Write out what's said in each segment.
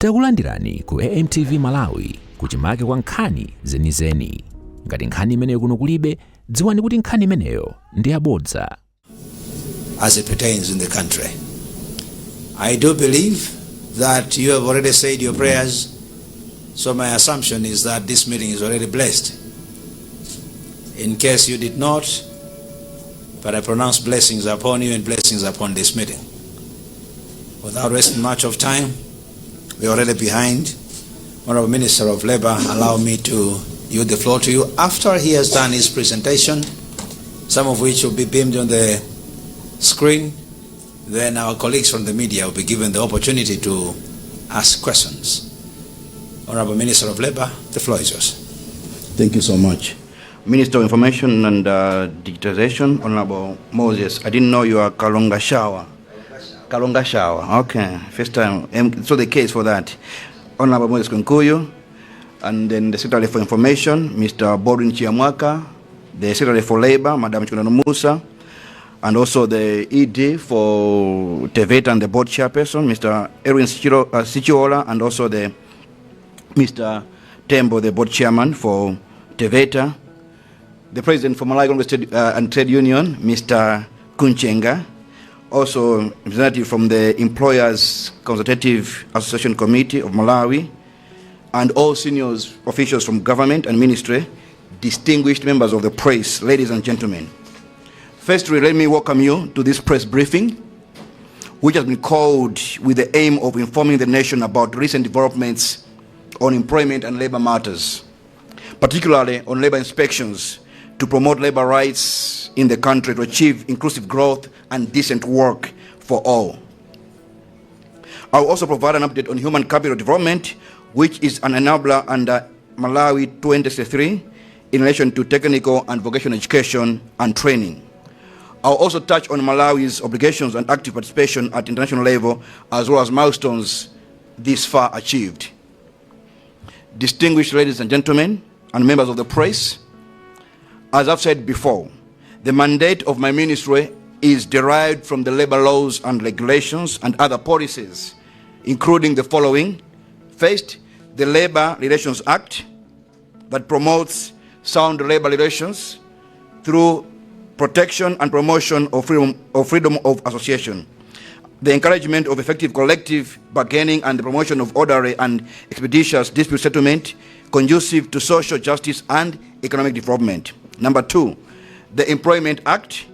Takulandirani ku AMTV Malawi, kuchimake kwa nkhani zenizeni. Ngati nkhani imeneyo kuno kulibe, dziwani kuti nkhani imeneyo ndi yabodza. As it pertains in the country. I do believe that you have already said your prayers, so my assumption is that this meeting is already blessed. In case you did not, but I pronounce blessings upon you and blessings upon this meeting. Without wasting much of time, we are already behind. Honorable Minister of Labor, allow me to yield the floor to you after he has done his presentation, some of which will be beamed on the screen. Then our colleagues from the media will be given the opportunity to ask questions. Honorable Minister of Labor, the floor is yours. Thank you so much. Minister of Information and Digitization, Honorable Moses. I didn't know you are Kalonga Shower. Kalonga Shower. Okay, first time. So the case for that. Honorable Moses Kunkuyu, and then the Secretary for Information, Mr. Baldwin Chiyamwaka, the Secretary for Labor, Madam Chikondano Musa, and also the ED for TEVETA and the board chairperson, Mr. Erwin Sichiola, and also the Mr. Tembo, the board chairman for TEVETA, the president for Malawi Congress and Trade Union, Mr. Kunchenga, also representative from the Employers Consultative Association Committee of Malawi, and all senior officials from government and ministry, distinguished members of the press, ladies and gentlemen. Firstly, let me welcome you to this press briefing, which has been called with the aim of informing the nation about recent developments on employment and labor matters, particularly on labor inspections to promote labor rights in the country to achieve inclusive growth and decent work for all. I will also provide an update on human capital development, which is an enabler under Malawi 2063 in relation to technical and vocational education and training. I'll also touch on Malawi's obligations and active participation at international level, as well as milestones this far achieved. Distinguished ladies and gentlemen, and members of the press, as I've said before, the mandate of my ministry is derived from the labor laws and regulations and other policies, including the following. First, the Labor Relations Act that promotes sound labor relations through protection and promotion of freedom of association, the encouragement of effective collective bargaining and the promotion of orderly and expeditious dispute settlement conducive to social justice and economic development. Number two, the Employment Act,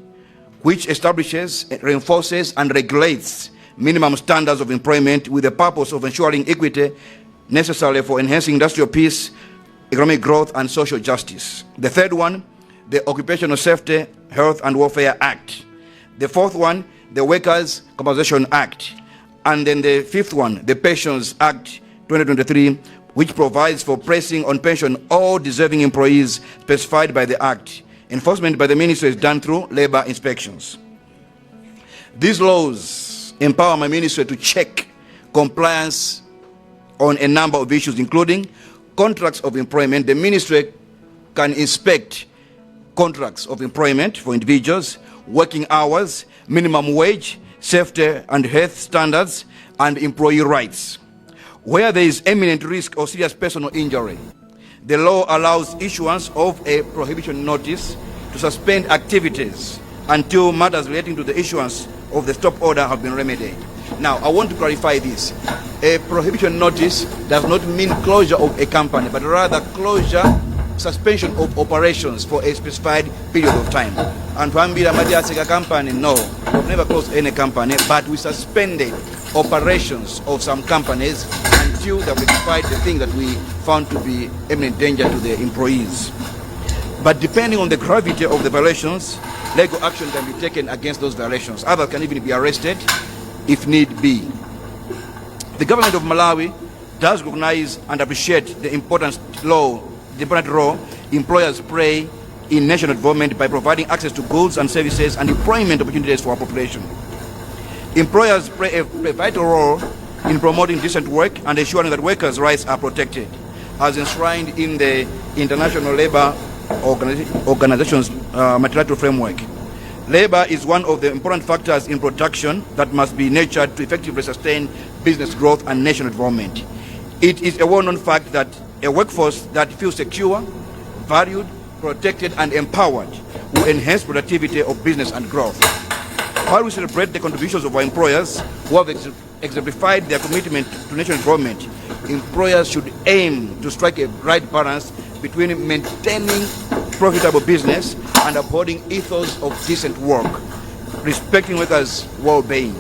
which establishes, reinforces, and regulates minimum standards of employment with the purpose of ensuring equity necessary for enhancing industrial peace, economic growth, and social justice. The third one, the Occupational Safety, Health, and Welfare Act. The fourth one, the Workers' Compensation Act. And then the fifth one, the Pensions Act 2023, which provides for placing on pension all deserving employees specified by the Act. Enforcement by the ministry is done through labor inspections. These laws empower my ministry to check compliance on a number of issues, including contracts of employment. The ministry can inspect contracts of employment for individuals, working hours, minimum wage, safety and health standards, and employee rights. Where there is imminent risk of serious personal injury, the law allows issuance of a prohibition notice to suspend activities until matters relating to the issuance of the stop order have been remedied. Now, I want to clarify this. A prohibition notice does not mean closure of a company, but rather closure, suspension of operations for a specified period of time. And ambiri amati atseka company, no, we've never closed any company, but we suspended operations of some companies until they rectified the thing that we found to be imminent danger to the employees. But depending on the gravity of the violations, legal action can be taken against those violations. Others can even be arrested if need be. The government of Malawi does recognize and appreciate the important role employers play in national development by providing access to goods and services and employment opportunities for our population. Employers play a vital role in promoting decent work and ensuring that workers' rights are protected, as enshrined in the International Labour Organization's multilateral framework. Labor is one of the important factors in production that must be nurtured to effectively sustain business and economic growth. business growth and national development. It is a well-known fact that a workforce that feels secure, valued, protected, and empowered will enhance productivity of business and growth. While we celebrate the contributions of our employers who have exemplified their commitment to national development, employers should aim to strike a right balance between maintaining profitable business and upholding ethos of decent work, respecting workers' well-being.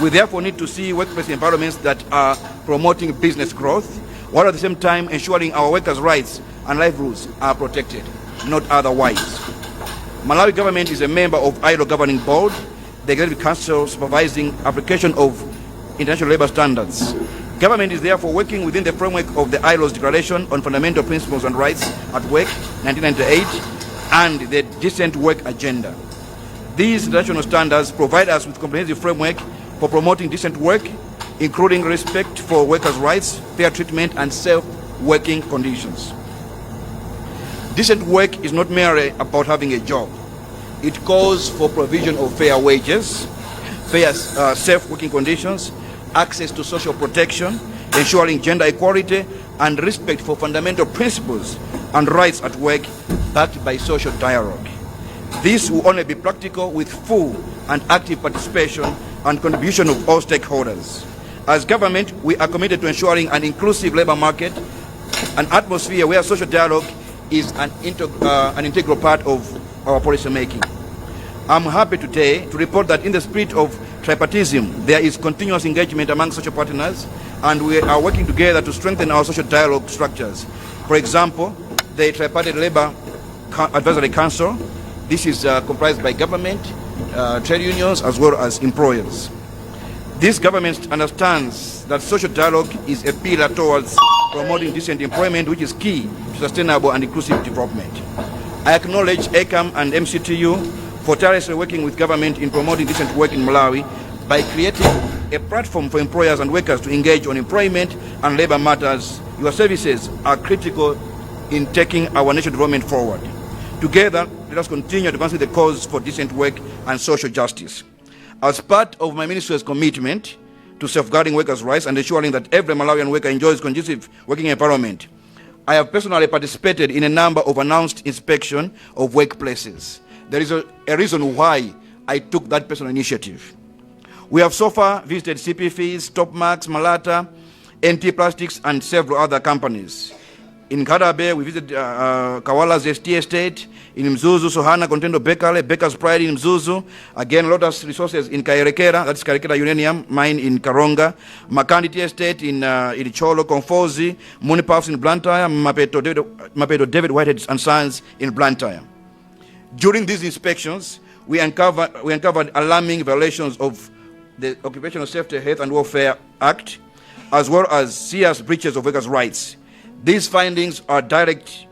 We therefore need to see workplace environments that are promoting business growth, while at the same time ensuring our workers' rights and livelihoods are protected, not otherwise. Malawi government is a member of ILO Governing Board, the Executive Council supervising application of international labor standards. Government is therefore working within the framework of the ILO's Declaration on Fundamental Principles and Rights at Work, 1998, and the Decent Work Agenda. These international standards provide us with comprehensive framework for promoting decent work, including respect for workers' rights, fair treatment, and safe working conditions. Decent work is not merely about having a job. It calls for provision of fair wages, fair, safe working conditions, access to social protection, ensuring gender equality, and respect for fundamental principles and rights at work backed by social dialogue. This will only be practical with full and active participation and contribution of all stakeholders. As government, we are committed to ensuring an inclusive labor market, an atmosphere where social dialogue is an integral part of our policy making. I'm happy today to report that in the spirit of tripartism, there is continuous engagement among social partners, and we are working together to strengthen our social dialogue structures. For example, the Tripartite Labor Advisory Council, this is comprised by government, trade unions, as well as employers. This government understands that social dialogue is a pillar towards promoting decent employment, which is key to sustainable and inclusive development. I acknowledge ECAM and MCTU for tirelessly working with government in promoting decent work in Malawi by creating a platform for employers and workers to engage on employment and labor matters. Your services are critical in taking our nation development forward. Together, let us continue advancing the cause for decent work and social justice. As part of my ministry's commitment to safeguarding workers' rights and ensuring that every Malawian worker enjoys conducive working environment, I have personally participated in a number of announced inspection of workplaces. There is a reason why I took that personal initiative. We have so far visited CP Fees, Topmax, Malata, NT Plastics, and several other companies. In Kadabe, we visited Kawala's ST Estate. In Mzuzu, Sohana, Contendo Bakery, Baker's Pride in Mzuzu. Again, Lotus Resources in Kayelekera, that's Kayelekera Uranium Mine in Karonga. Makandi Tea Estate in Thyolo, Conforzi, Muni Puffs in Blantyre, Mapeto David Whitehead and Sons in Blantyre. During these inspections, we uncovered alarming violations of the Occupational Safety, Health and Welfare Act, as well as serious breaches of workers' rights. These findings are a direct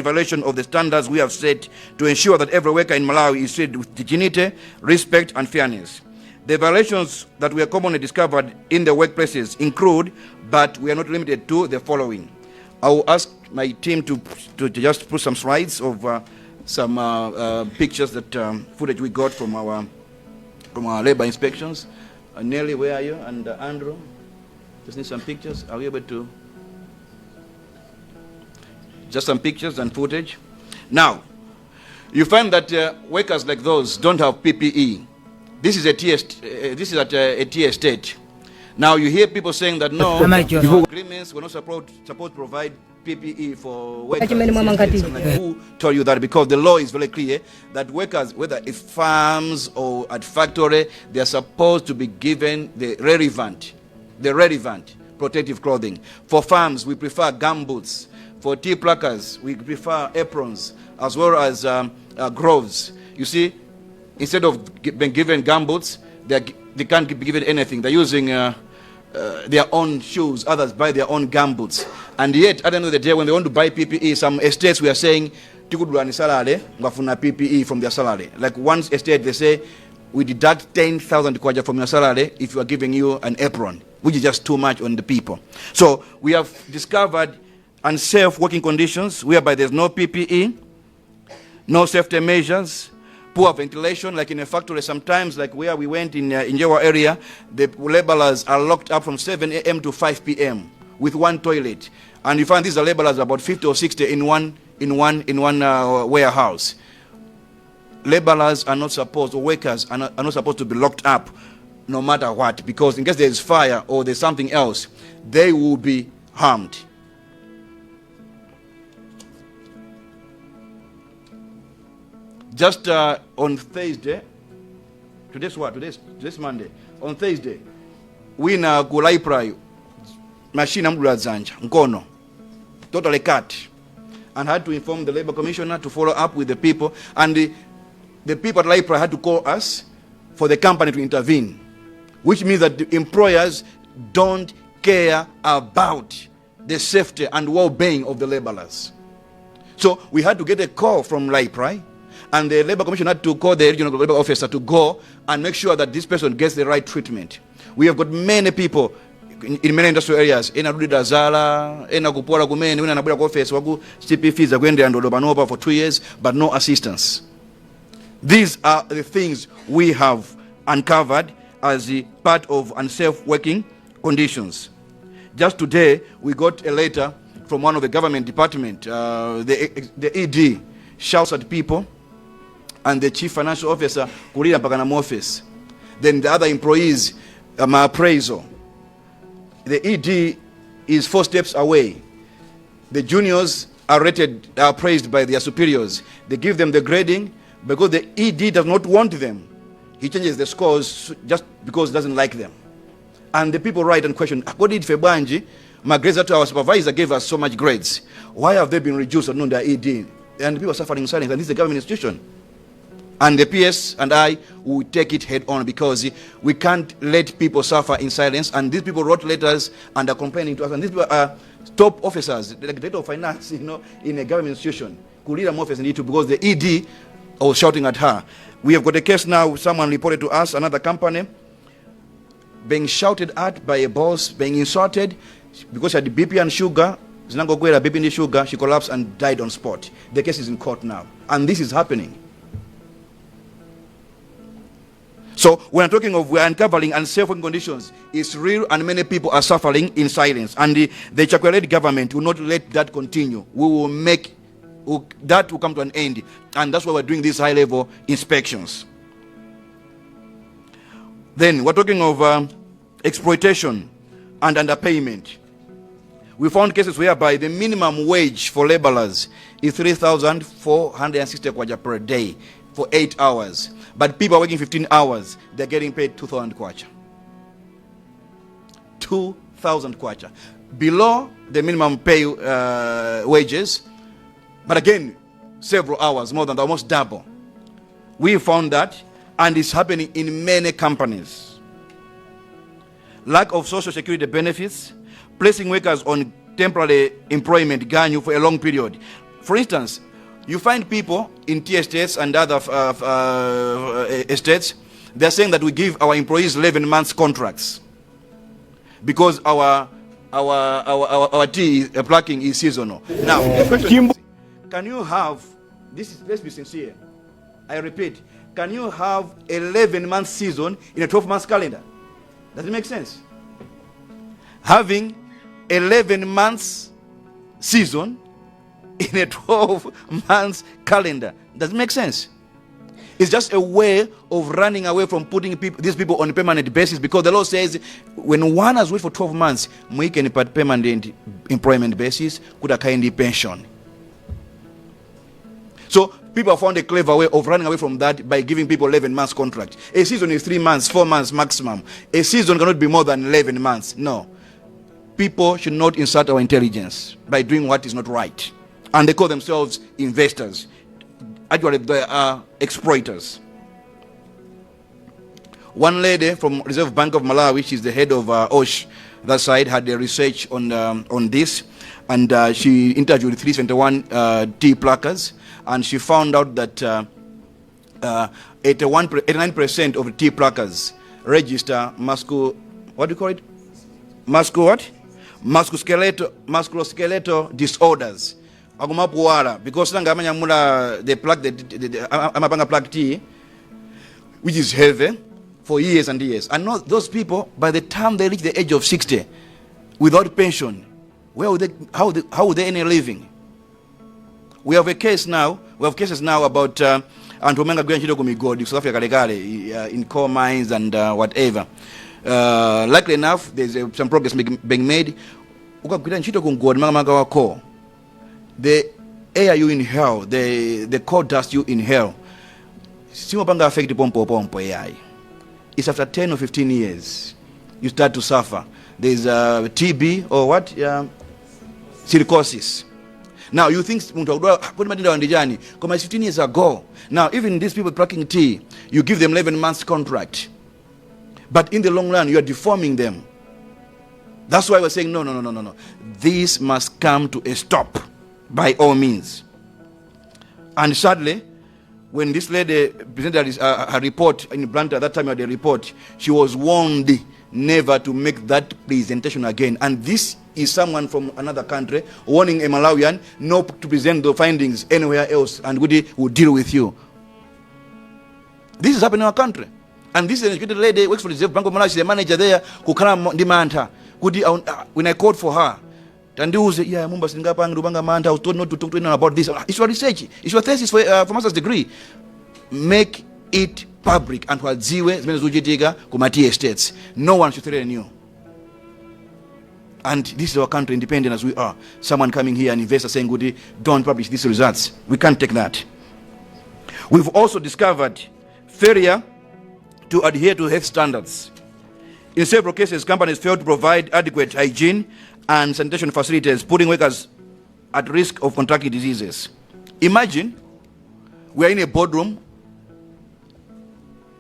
violation of the standards we have set to ensure that every worker in Malawi is treated with dignity, respect, and fairness. The violations that were commonly discovered in the workplaces include, but we are not limited to, the following. I will ask my team to just put some slides of some pictures that footage we got from our labor inspections. Nelly, where are you? And Andrew, just need some pictures. Are we able to? Just some pictures and footage. Now, you find that workers like those don't have PPE. This is at a tea estate. Now you hear people saying that no, Amajono. Agreements were not supposed to provide PPE for workers. Achimene mwamangati. I'm like, who told you that? Because the law is very clear that workers, whether it's farms or at factory, they are supposed to be given the relevant protective clothing. For farms, we prefer gumboots. For tea pluckers, we prefer aprons as well as gloves. You see, instead of being given gumboots, they can't be given anything. They're using their own shoes. Others buy their own gumboots. And yet, at the end of the day, when they want to buy PPE, some estates we are saying, "Tikudulani salary, mukafuna PPE from their salary." Like one estate, they say, "We deduct 10,000 kwacha from your salary if we are giving you an apron," which is just too much on the people. So we have discovered unsafe working conditions whereby there's no PPE, no safety measures, Poor ventilation, like in a factory sometimes, like where we went in Njewa area, the laborers are locked up from 7 a.m. to 5 p.m. with one toilet. And you find these are laborers about 50 or 60 in one warehouse. Laborers are not supposed, or workers are not supposed to be locked up no matter what, because in case there is fire or there's something else, they will be harmed. Just on Thursday, today's what? Today's Monday. On Thursday, wina ku library, machine amdula dzanja, mkono, totally cut, and had to inform the labor commissioner to follow up with the people, and the people at library had to call us for the company to intervene, which means that the employers don't care about the safety and well-being of the laborers. So we had to get a call from LIPRI, and the labor commission had to call the regional labor officer to go and make sure that this person gets the right treatment. We have got many people in many industrial areas, ena adulidwa zala, ena kupola kumene, wina anabwera ku office waku CP fees akuyendera ndodo panopa for 2 years, but no assistance. These are the things we have uncovered as a part of unsafe working conditions. Just today, we got a letter from one of the government department. The ED shouts at people, and the chief financial officer kulira mpaka mu office. Then the other employees, appraisal. The ED is four steps away. The juniors are rated, are appraised by their superiors. They give them the grading because the ED does not want them. He changes the scores just because he doesn't like them. And the people write and question, "Kodi ife bwanji, my grades that our supervisor gave us so much grades. Why have they been reduced on their ED?" And people are suffering in silence, and this is a government institution. And the PS and I will take it head on because we can't let people suffer in silence. And these people wrote letters and are complaining to us. And these people are top officers, like director of finance, in a government institution. Kulira office in because the ED was shouting at her. We have got a case now, someone reported to us, another company, being shouted at by a boss, being insulted because she had BP and sugar. Zinangokwera BP and sugar, she collapsed and died on spot. The case is in court now. And this is happening. So when I'm talking of we're uncovering unsafe working conditions, it's real and many people are suffering in silence. And the Chakwera government will not let that continue. We will make, that will come to an end. And that's why we're doing these high level inspections. Then we're talking of exploitation and underpayment. We found cases whereby the minimum wage for laborers is 3,460 kwacha per day for 8 hours. But people are working 15 hours, they're getting paid 2,000 kwacha. 2,000 kwacha. Below the minimum pay wages, but again, several hours, more than almost double. We found that, and it's happening in many companies. Lack of social security benefits, placing workers on temporary employment ganyu for a long period. For instance, you find people in tea estates and other estates, they're saying that we give our employees 11 months contracts because our tea plucking is seasonal. Now, the question is, can you have, this is, let's be sincere, I repeat, can you have 11 month season in a 12 month calendar? Does it make sense? Having 11 months season in a 12 months calendar. Does it make sense? It's just a way of running away from putting people, these people on a permanent basis, because the law says when one has worked for 12 months, muikeni pa permanent employment basis, kuti akhale ndi pension. So people have found a clever way of running away from that by giving people 11 months contract. A season is 3 months, 4 months maximum. A season cannot be more than 11 months. No. People should not insult our intelligence by doing what is not right. And they call themselves investors. Actually, they are exploiters. One lady from Reserve Bank of Malawi, she's the head of OSH, that side, had a research on this, and she interviewed 371 tea pluckers, and she found out that 81, 89% of tea pluckers register muscle, what do you call it? Muscle what? Musculoskeletal disorders. Akumapuwala because nanga amanyamula the pluck, the amapanga pluck tea, which is heavy, for years and years. And not those people, by the time they reach the age of 60, without pension, where would they, how would they earn a living? We have a case now, we have cases now about anthu omwe angagwira ntchito ku migodi ku South Africa kalekale, in coal mines and whatever. Luckily enough, there's some progress being made. Ukagwira ntchito ku mgodi, makamaka wa coal, the air you inhale, the coal dust you inhale, simapanga affect pompo pompo AI. It's after 10 or 15 years you start to suffer. There's TB or what? Silicosis. Now you think munthu akudwala kodi matenda ndi chani, koma it's 15 years ago. Now even these people plucking tea, you give them 11 months contract, but in the long run you are deforming them. That's why we're saying no, no, no, no, no, no, this must come to a stop by all means. And sadly, when this lady presented her report in Blantyre, that time at the report, she was warned never to make that presentation again. And this is someone from another country warning a Malawian not to present the findings anywhere else, and we will deal with you. This is happening in our country. And this is an educated lady, works for the Reserve Bank of Malawi, she's a manager there, kukhala ndi mantha. Kuti, when I called for her, tandiuze, yeah, Mumba sindingapange, ndikupanga mantha, I was told not to talk to anyone about this. It's your research, it's your thesis for master's degree. Make it public, anthu adziwe zimene zikuchitika ku ma tea estates. No one should threaten you. And this is our country, independent as we are. Someone coming here, an investor saying, kuti, don't publish these results. We can't take that. We've also discovered failure to adhere to health standards. In several cases, companies failed to provide adequate hygiene and sanitation facilities, putting workers at risk of contracting diseases. Imagine we are in a boardroom,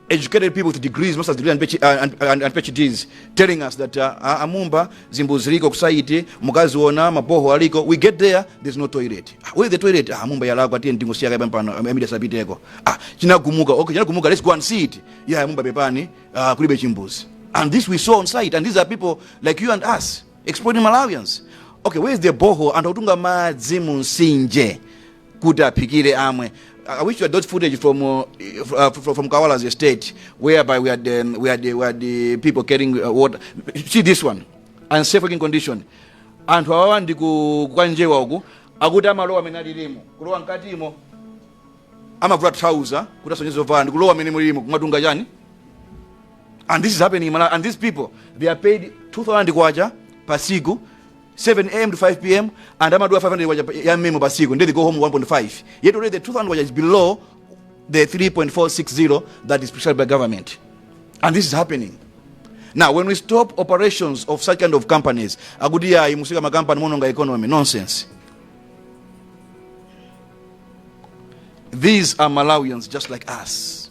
educated people with degrees, master's degree and PhDs, telling us that a Mumba, zimbuzi ziliko ku site, mukaziona, ma borehole aliko. We get there, there's no toilet. Where is the toilet? Ah, Mumba yalakwa, tiye ndingosiya kaye pano, amidi asapiteko. Ah, chinagumuka, okay, chinagumuka, let's go and see it. Yeah, Mumba pepani, kulibe chimbuzi. And this we saw on site, and these are people like you and us, exploiting Malawians. Okay, where is the borehole? Anthu akutunga madzi mu mtsinje kuti aphikire amwe. I wish you had those footage from Kawala's estate, whereby we had the people carrying water. See this one, unsafe working condition. Anthu awawa ndi ku kwa Njewa uku, akuti amalowa amene alilimo, kulowa mkatimo, amavula trouser kuti asonyeze zovala, ndi kulowa amene mulimo kumatunga chani. And this is happening in Malawi. And these people, they are paid 2000 kwacha pa siku, 7 a.m. to 5 p.m., and amadula 500 kwacha ya memo pa siku, and then they go home 1.5. Yet already the 2000 kwacha is below the 3.460 that is prescribed by government. And this is happening. Now, when we stop operations of such kind of companies, akuti ayi, musika makampani muononga economy. Nonsense. These are Malawians just like us.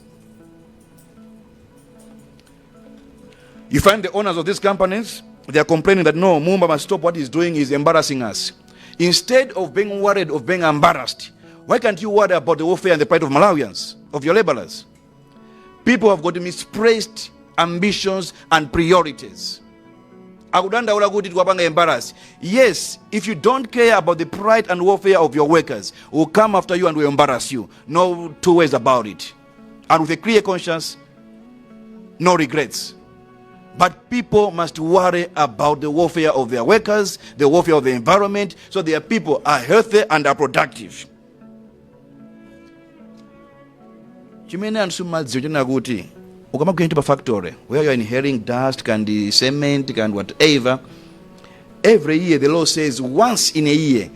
You find the owners of these companies, they are complaining that no, Mumba must stop what he's doing, he's embarrassing us. Instead of being worried of being embarrassed, why can't you worry about the welfare and the pride of Malawians, of your laborers? People have got misplaced ambitions and priorities. Akudandaula kuti tikuwapanga embarrass. Yes, if you don't care about the pride and welfare of your workers, we'll come after you and we'll embarrass you. No two ways about it. And with a clear conscience, no regrets. But people must worry about the welfare of their workers, the welfare of the environment, so their people are healthy and are productive. Chimene anthu simumadziwa chonena kuti ukamagwira ntchito pa factory where you are inhaling dust and cement and whatever, every year the law says once in a year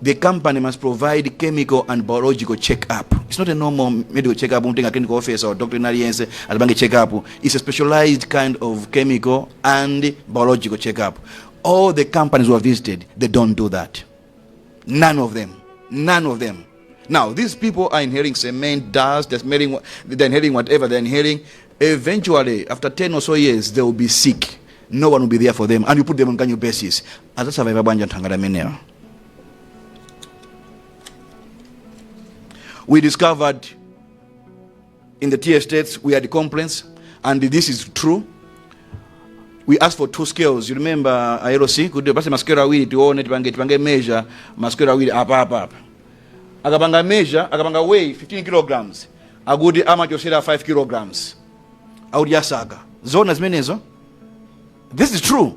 the company must provide chemical and biological check-up. It's not a normal medical check-up, umutenga clinical officer or doctor aliyense atipange check-up. It's a specialized kind of chemical and biological check-up. All the companies who have visited, they don't do that. None of them. None of them. Now, these people are inhaling cement, dust, they're smelling, they're inhaling whatever they're inhaling. Eventually, after 10 or so years, they will be sick. No one will be there for them. And you put them on ganyu basis. Adzasurvive bwanji anthu ngati amenewa? We discovered in the tea estates, we had complaints, and this is true. We asked for two scales. You remember ILC kuti basi maskelo awiri tione tipange measure maskelo awiri apa apa apa. Akapanga measure, akapanga weigh 15 kilograms, akuti amachosera 5 kilograms. Akuti yasaka. Zona zimenezo. This is true.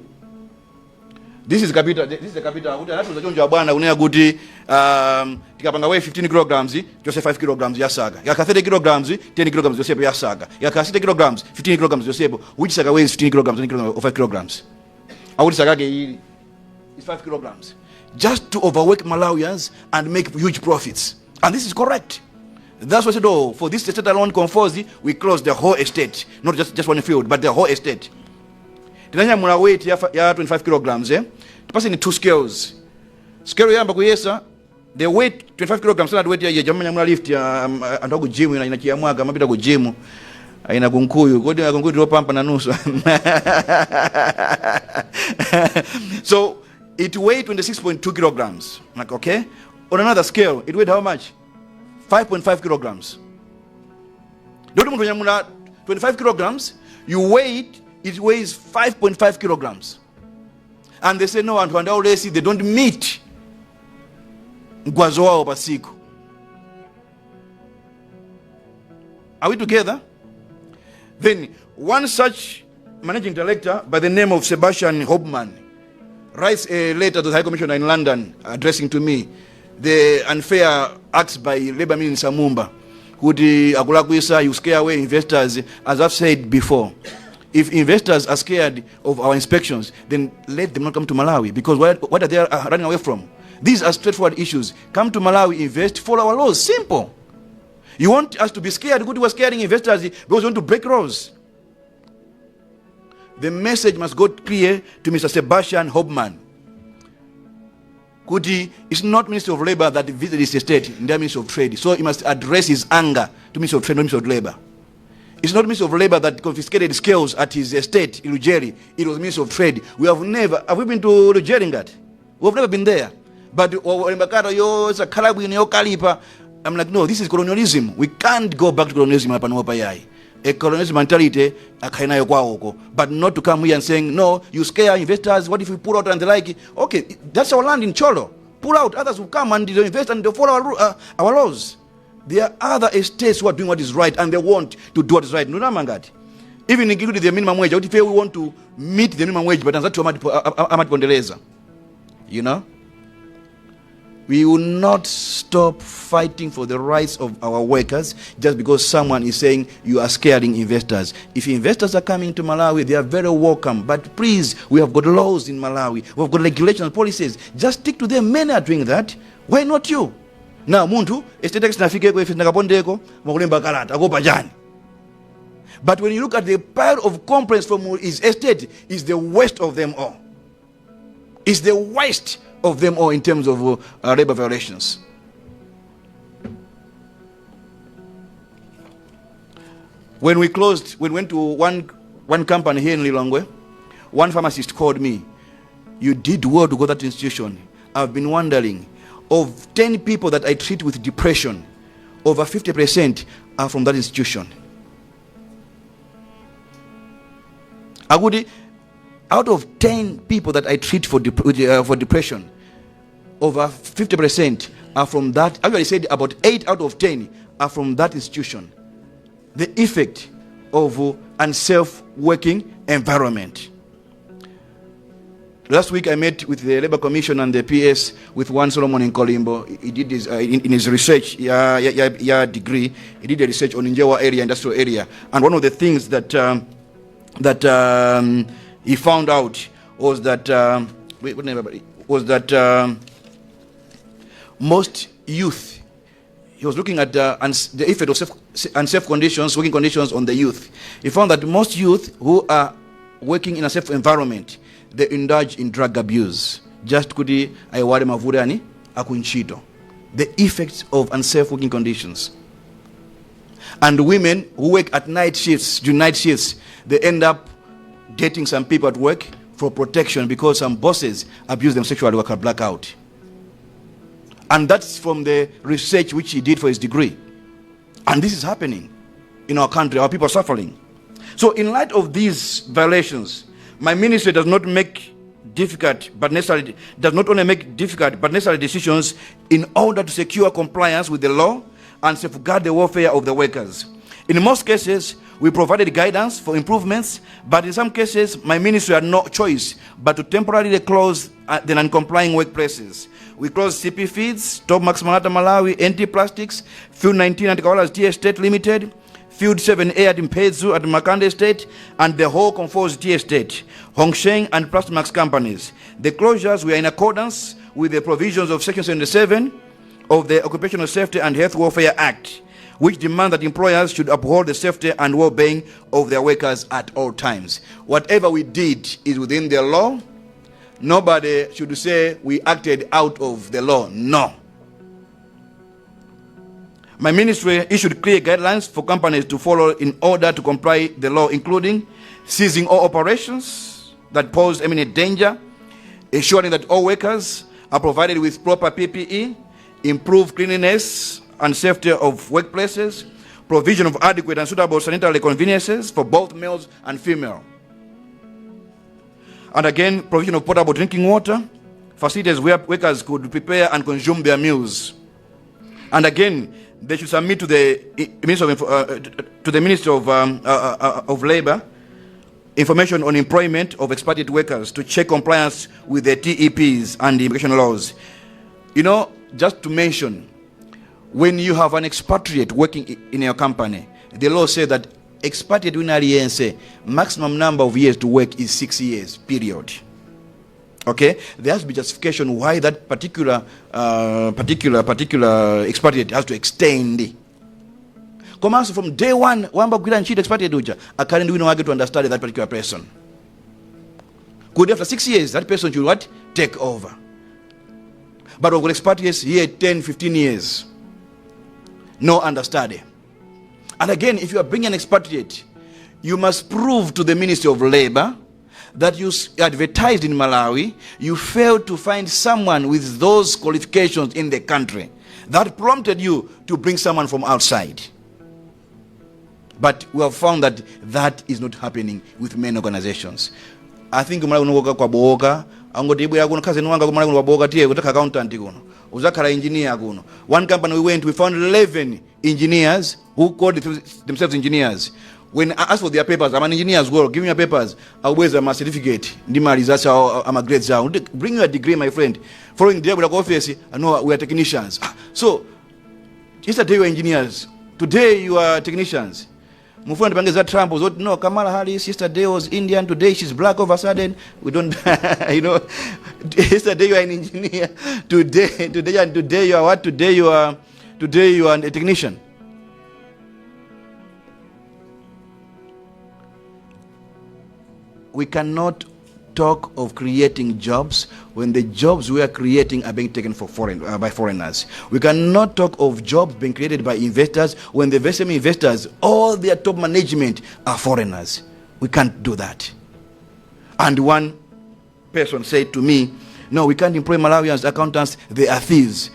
This is capital, this is the capital. Kuti anatuza chonjo bwana kunena kuti tikapanga weigh 15 kilograms, chose 5 kilograms yasaka. Yaka 30 kilograms, 10 kilograms yosepo yasaka. Yaka 60 kilograms, 15 kilograms yosepo. Which saka weighs 15 kilograms, 10 kilograms or 5 kilograms? Akuti sakake ili is 5 kilograms. Just to overwork Malawians and make huge profits. And this is correct. That's why I said, oh, for this estate alone, Conforzi, we closed the whole estate. Not just one field, but the whole estate. Tinanyamula weight ya 25 kilograms, eh? Tipaseni two scales. Scale yoyamba kuyesa the weight 25 kilograms standard weight ya jamanyamula lift ya anthu aku gym ina chiyamwaka amapita ku gym ina kunkuyu kodi kunkuyu tilopampa nanuso. So it weighed 26.2 kilograms. Like, okay, on another scale it weighed how much? 5.5 kilograms. Ndoti munthu anyamula 25 kilograms, you weigh it, it weighs 5.5 kilograms. And they say no, anthu andaulesi, they don't meet mgwazo wawo pasiku. Are we together? Then one such managing director by the name of Sebastian Hobman writes a letter to the High Commissioner in London addressing to me the unfair acts by Labor Minister Mumba. Kuti akulakwisa, you scare away investors. As I've said before, if investors are scared of our inspections, then let them not come to Malawi, because what are they running away from? These are straightforward issues. Come to Malawi, invest, follow our laws. Simple. You want us to be scared? Good, we're scaring investors because we want to break laws. The message must go clear to Mr. Sebastian Hobman. Kuti, it's not Minister of Labor that visited his estate, the Minister of Trade. So he must address his anger to Minister of Trade, not Minister of Labor. It's not Minister of Labor that confiscated scales at his estate in Lujeri. It was Minister of Trade. We have never, have we been to Lujeri ngat? We have never been there. But yo sakhala bwino yokalipa. I'm like, no, this is colonialism. We can't go back to colonialism panopa yayi. A colonialism mentality akhale nayo kwawoko, but not to come here and saying, no, you scare investors, what if we pull out and the like. Okay, that's our land in Cholo. Pull out, others will come and they'll invest and they'll follow our laws. There are other estates who are doing what is right and they want to do what is right. Nunamangati. Even including the minimum wage, if we want to meet the minimum wage, but anzathu amatipondereza. You know? We will not stop fighting for the rights of our workers just because someone is saying you are scaring investors. If investors are coming to Malawi, they are very welcome. But please, we have got laws in Malawi. We have got regulations and policies. Just stick to them. Many are doing that. Why not you? Now, munthu, estate tax nafikeko, ife nakapondeko, makulemba kalata, akopa chani. But when you look at the pile of complaints from his estate, is the worst of them all. It's the worst of them all in terms of labor violations. When we closed, when we went to one company here in Lilongwe, one pharmacist called me. You did well to go to that institution. I've been wondering, of 10 people that I treat with depression, over 50% are from that institution. Akuti, out of 10 people that I treat for depression, over 50% are from that. Actually said about 8 out of 10 are from that institution. The effect of unsafe working environment. Last week I met with the Labor Commission and the PS with one Solomon in Kolimbo. He did this, in his research, degree, he did a research on Njewa area, industrial area. And one of the things that he found out was that wait, what name, was that most youth, he was looking at the effect of unsafe conditions, working conditions on the youth. He found that most youth who are working in a safe environment, they indulge in drug abuse. Just kuti aiwale mavuto ani akuntchito. The effects of unsafe working conditions. And women who work at night shifts, do night shifts, they end up dating some people at work for protection because some bosses abuse them sexually or can black out. And that's from the research which he did for his degree. And this is happening in our country. Our people are suffering. So in light of these violations, My ministry does not only make difficult but necessary decisions in order to secure compliance with the law and safeguard the welfare of the workers. In most cases, we provided guidance for improvements, but in some cases, my ministry had no choice but to temporarily close the non-complying workplaces. We closed CP Feeds, Top Max Malata Malawi, NT Plastics, Field 19 at Kawala's Tea Estate Limited, Field 7A at Mpezu at Makande Estate, and the whole Conforce Tea Estate, Hongsheng and Plastmax companies. The closures were in accordance with the provisions of Section 77 of the Occupational Safety and Health Welfare Act, which demand that employers should uphold the safety and well-being of their workers at all times. Whatever we did is within the law. Nobody should say we acted out of the law. No. My ministry issued clear guidelines for companies to follow in order to comply the law, including ceasing all operations that pose imminent danger, ensuring that all workers are provided with proper PPE, improve cleanliness and safety of workplaces, provision of adequate and suitable sanitary conveniences for both males and female. And again, provision of potable drinking water, facilities where workers could prepare and consume their meals. And again, they should submit to the Ministry of Labor information on employment of expatriate workers to check compliance with the TEPs and the immigration laws. Just to mention, when you have an expatriate working in your company, the law says that expatriate wina aliyense maximum number of years to work is 6 years, period. Okay, there has to be justification why that particular expatriate has to extend. Komanso from day one wayamba kugwira ntchito expatriate uja akhale ndi wina wake to understand that particular person, kuti after 6 years that person should what? Take over. But we've got expatriates here 10, 15 years, no understudy. And again, if you are bringing an expatriate, you must prove to the Ministry of Labor that you advertised in Malawi, you failed to find someone with those qualifications in the country. That prompted you to bring someone from outside. But we have found that that is not happening with many organizations. I think Malawi kuno kwabowoka, angoti ibwera kuno cousin wanga kumalawi kuno kwabowoka, tiye kutakha accountant kuno, uzakhala engineer kuno. One company we went, we found 11 engineers who called themselves engineers. When I asked for their papers, "I'm an engineer as well, give me your papers," akubweza ma certificate ndi ma results awo, ama grades awo. "Bring your degree, my friend." Following day ku office, "No, we are technicians." Ah, so yesterday you were engineers, today you are technicians. Mufuna ndipange za Trump zoti no, Kamala Harris yesterday was Indian, today she's black all of a sudden. We don't, yesterday you are an engineer, today and today you are what? Today you are a technician. We cannot talk of creating jobs when the jobs we are creating are being taken by foreigners. We cannot talk of jobs being created by investors when the very same investors, all their top management are foreigners. We can't do that. And one person said to me, "No, we can't employ Malawians accountants, they are thieves."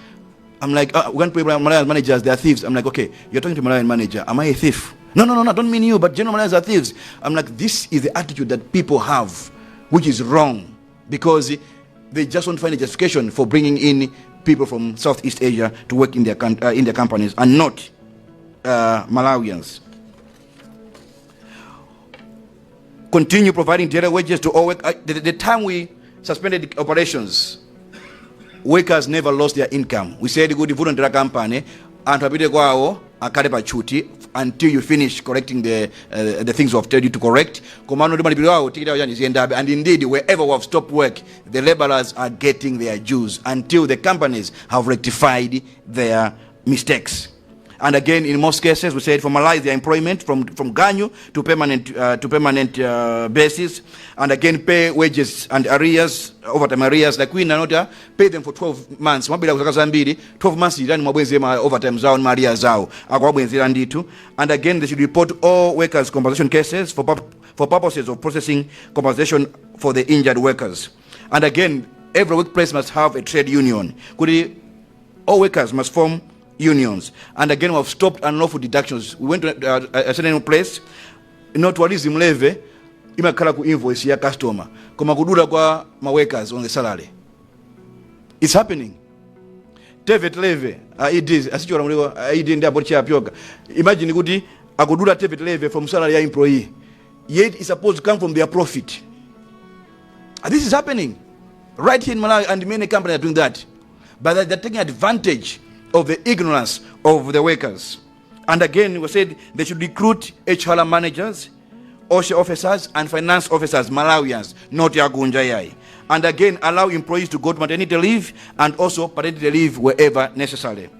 I'm like, "We can't employ Malawian managers, they are thieves." I'm like, "Okay, you're talking to Malawian manager. Am I a thief?" "No, no, no, no, I don't mean you, but general Malawians are thieves." I'm like, this is the attitude that people have, which is wrong, because they just want to find a justification for bringing in people from Southeast Asia to work in their companies and not Malawians. Continue providing daily wages to all work. The time we suspended operations, workers never lost their income. We said kuti vuto ndi la company, anthu apite kwawo, akhale pa tchuti until you finish correcting the things we have told you to correct. Komano ndi malipiro awo tikiti awo chani ziyendabe. And indeed, wherever we have stopped work, the laborers are getting their dues until the companies have rectified their mistakes. And again, in most cases, we said formalize their employment from ganyu to permanent basis. And again, pay wages and arrears, overtime arrears, like we not pay them for 12 months. Mwabira kuzaka zambiri, 12 months irani mwabweze ma overtime zawo ma arrears zawo. Akwabwenzera ndithu. And again, they should report all workers' compensation cases for purposes of processing compensation for the injured workers. And again, every workplace must have a trade union. Kuti all workers must form unions. And again, we have stopped unlawful deductions. We went to a certain place, tourism levy. Imakhala ku invoice ya customer, koma kudula kwa ma workers on the salary. It's happening. TEVET levy, ED asichora muliko ED ndi apo chapyoka. Imagine kuti akudula TEVET levy from salary ya employee, yet it's supposed to come from their profit. And this is happening right here in Malawi, and many companies are doing that, but they're taking advantage of the ignorance of the workers. And again, we said they should recruit HR managers, OSHA officers and finance officers, Malawians, not akunja ayi. And again, allow employees to go to maternity leave and also paternity leave wherever necessary.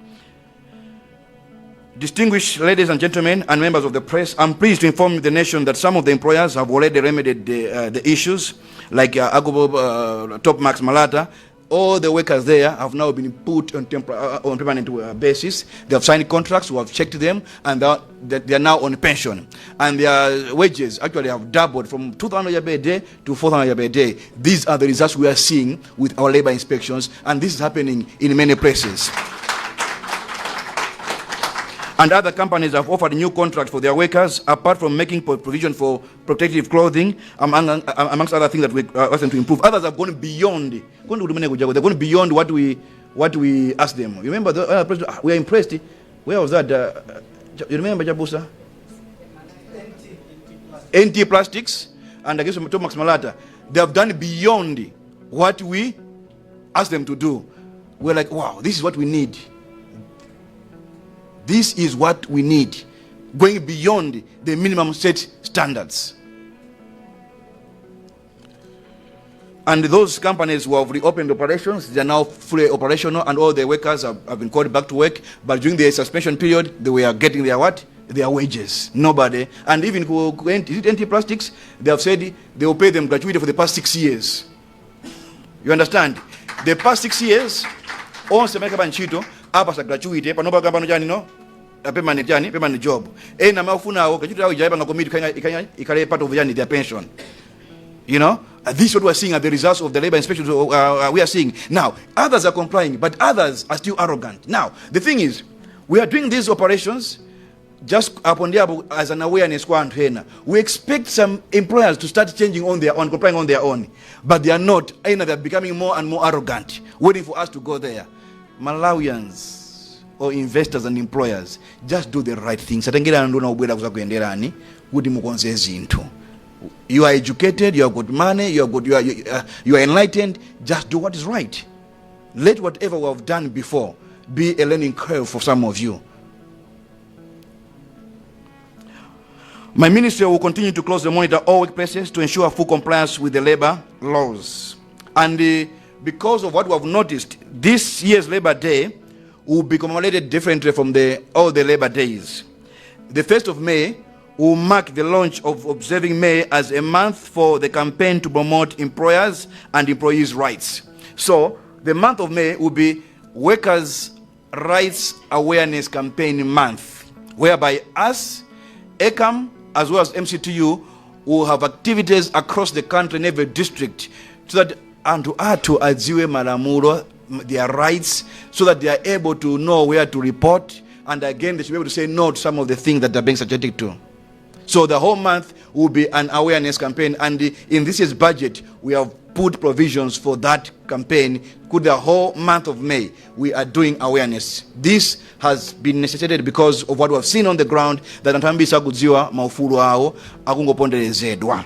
Distinguished ladies and gentlemen and members of the press, I'm pleased to inform the nation that some of the employers have already remedied the issues, like Agobo, Top Max Malata. All the workers there have now been put on permanent basis. They have signed contracts, we have checked them, and they are now on pension. And their wages actually have doubled from 2,000 per day to 4,000 per day. These are the results we are seeing with our labor inspections, and this is happening in many places. And other companies have offered new contracts for their workers, apart from making provision for protective clothing, amongst other things that we ask them to improve. Others have gone beyond. They've gone beyond what we asked them. You remember, the president, we are impressed. Where was that? You remember Jabusa? NT Plastics and against Thomas Malata. They have done beyond what we asked them to do. We're like, "Wow, this is what we need. This is what we need." Going beyond the minimum set standards. And those companies who have reopened operations, they are now fully operational, and all the workers have been called back to work. But during the suspension period, they were getting their what? Their wages. Nobody. And even is it NT Plastics? They have said they will pay them gratuity for the past 6 years. You understand? The past 6 years, onse amene pa ntchito apasa gratuity. Panopa kampano chani, no, a permanent chani, permanent job. Ena amafunawo gratuity yawo ija ipanga commit ikhale part of chani, their pension. This is what we are seeing are the results of the labor inspections we are seeing. Now, others are complying, but others are still arrogant. Now, the thing is, we are doing these operations just upon the as an awareness kwa anthu ena. We expect some employers to start changing on their own, complying on their own, but they are not. Ena, they are becoming more and more arrogant, waiting for us to go there. Malawians or investors and employers, just do the right thing. Satengera nduna ubwera kuzakuyenderani kuti mukonze zinthu. You are educated, you have got money, you are good, you are enlightened. Just do what is right. Let whatever we have done before be a learning curve for some of you. My ministry will continue to closely monitor all workplaces to ensure full compliance with the labor laws. And because of what we have noticed, this year's Labor Day will be commemorated differently from all the Labor Days. The 1st of May will mark the launch of observing May as a month for the campaign to promote employers and employees' rights. So the month of May will be Workers' Rights Awareness Campaign Month, whereby us, ECAM, as well as MCTU, will have activities across the country in every district so that anthu athu adziwe malamulo, their rights, so that they are able to know where to report, and again they should be able to say no to some of the things that they're being subjected to. So the whole month will be an awareness campaign, and in this year's budget, we have put provisions for that campaign. Could the whole month of May, we are doing awareness. This has been necessitated because of what we have seen on the ground, that anthu ambiri sakudziwa maufulu awo, akungoponderezedwa.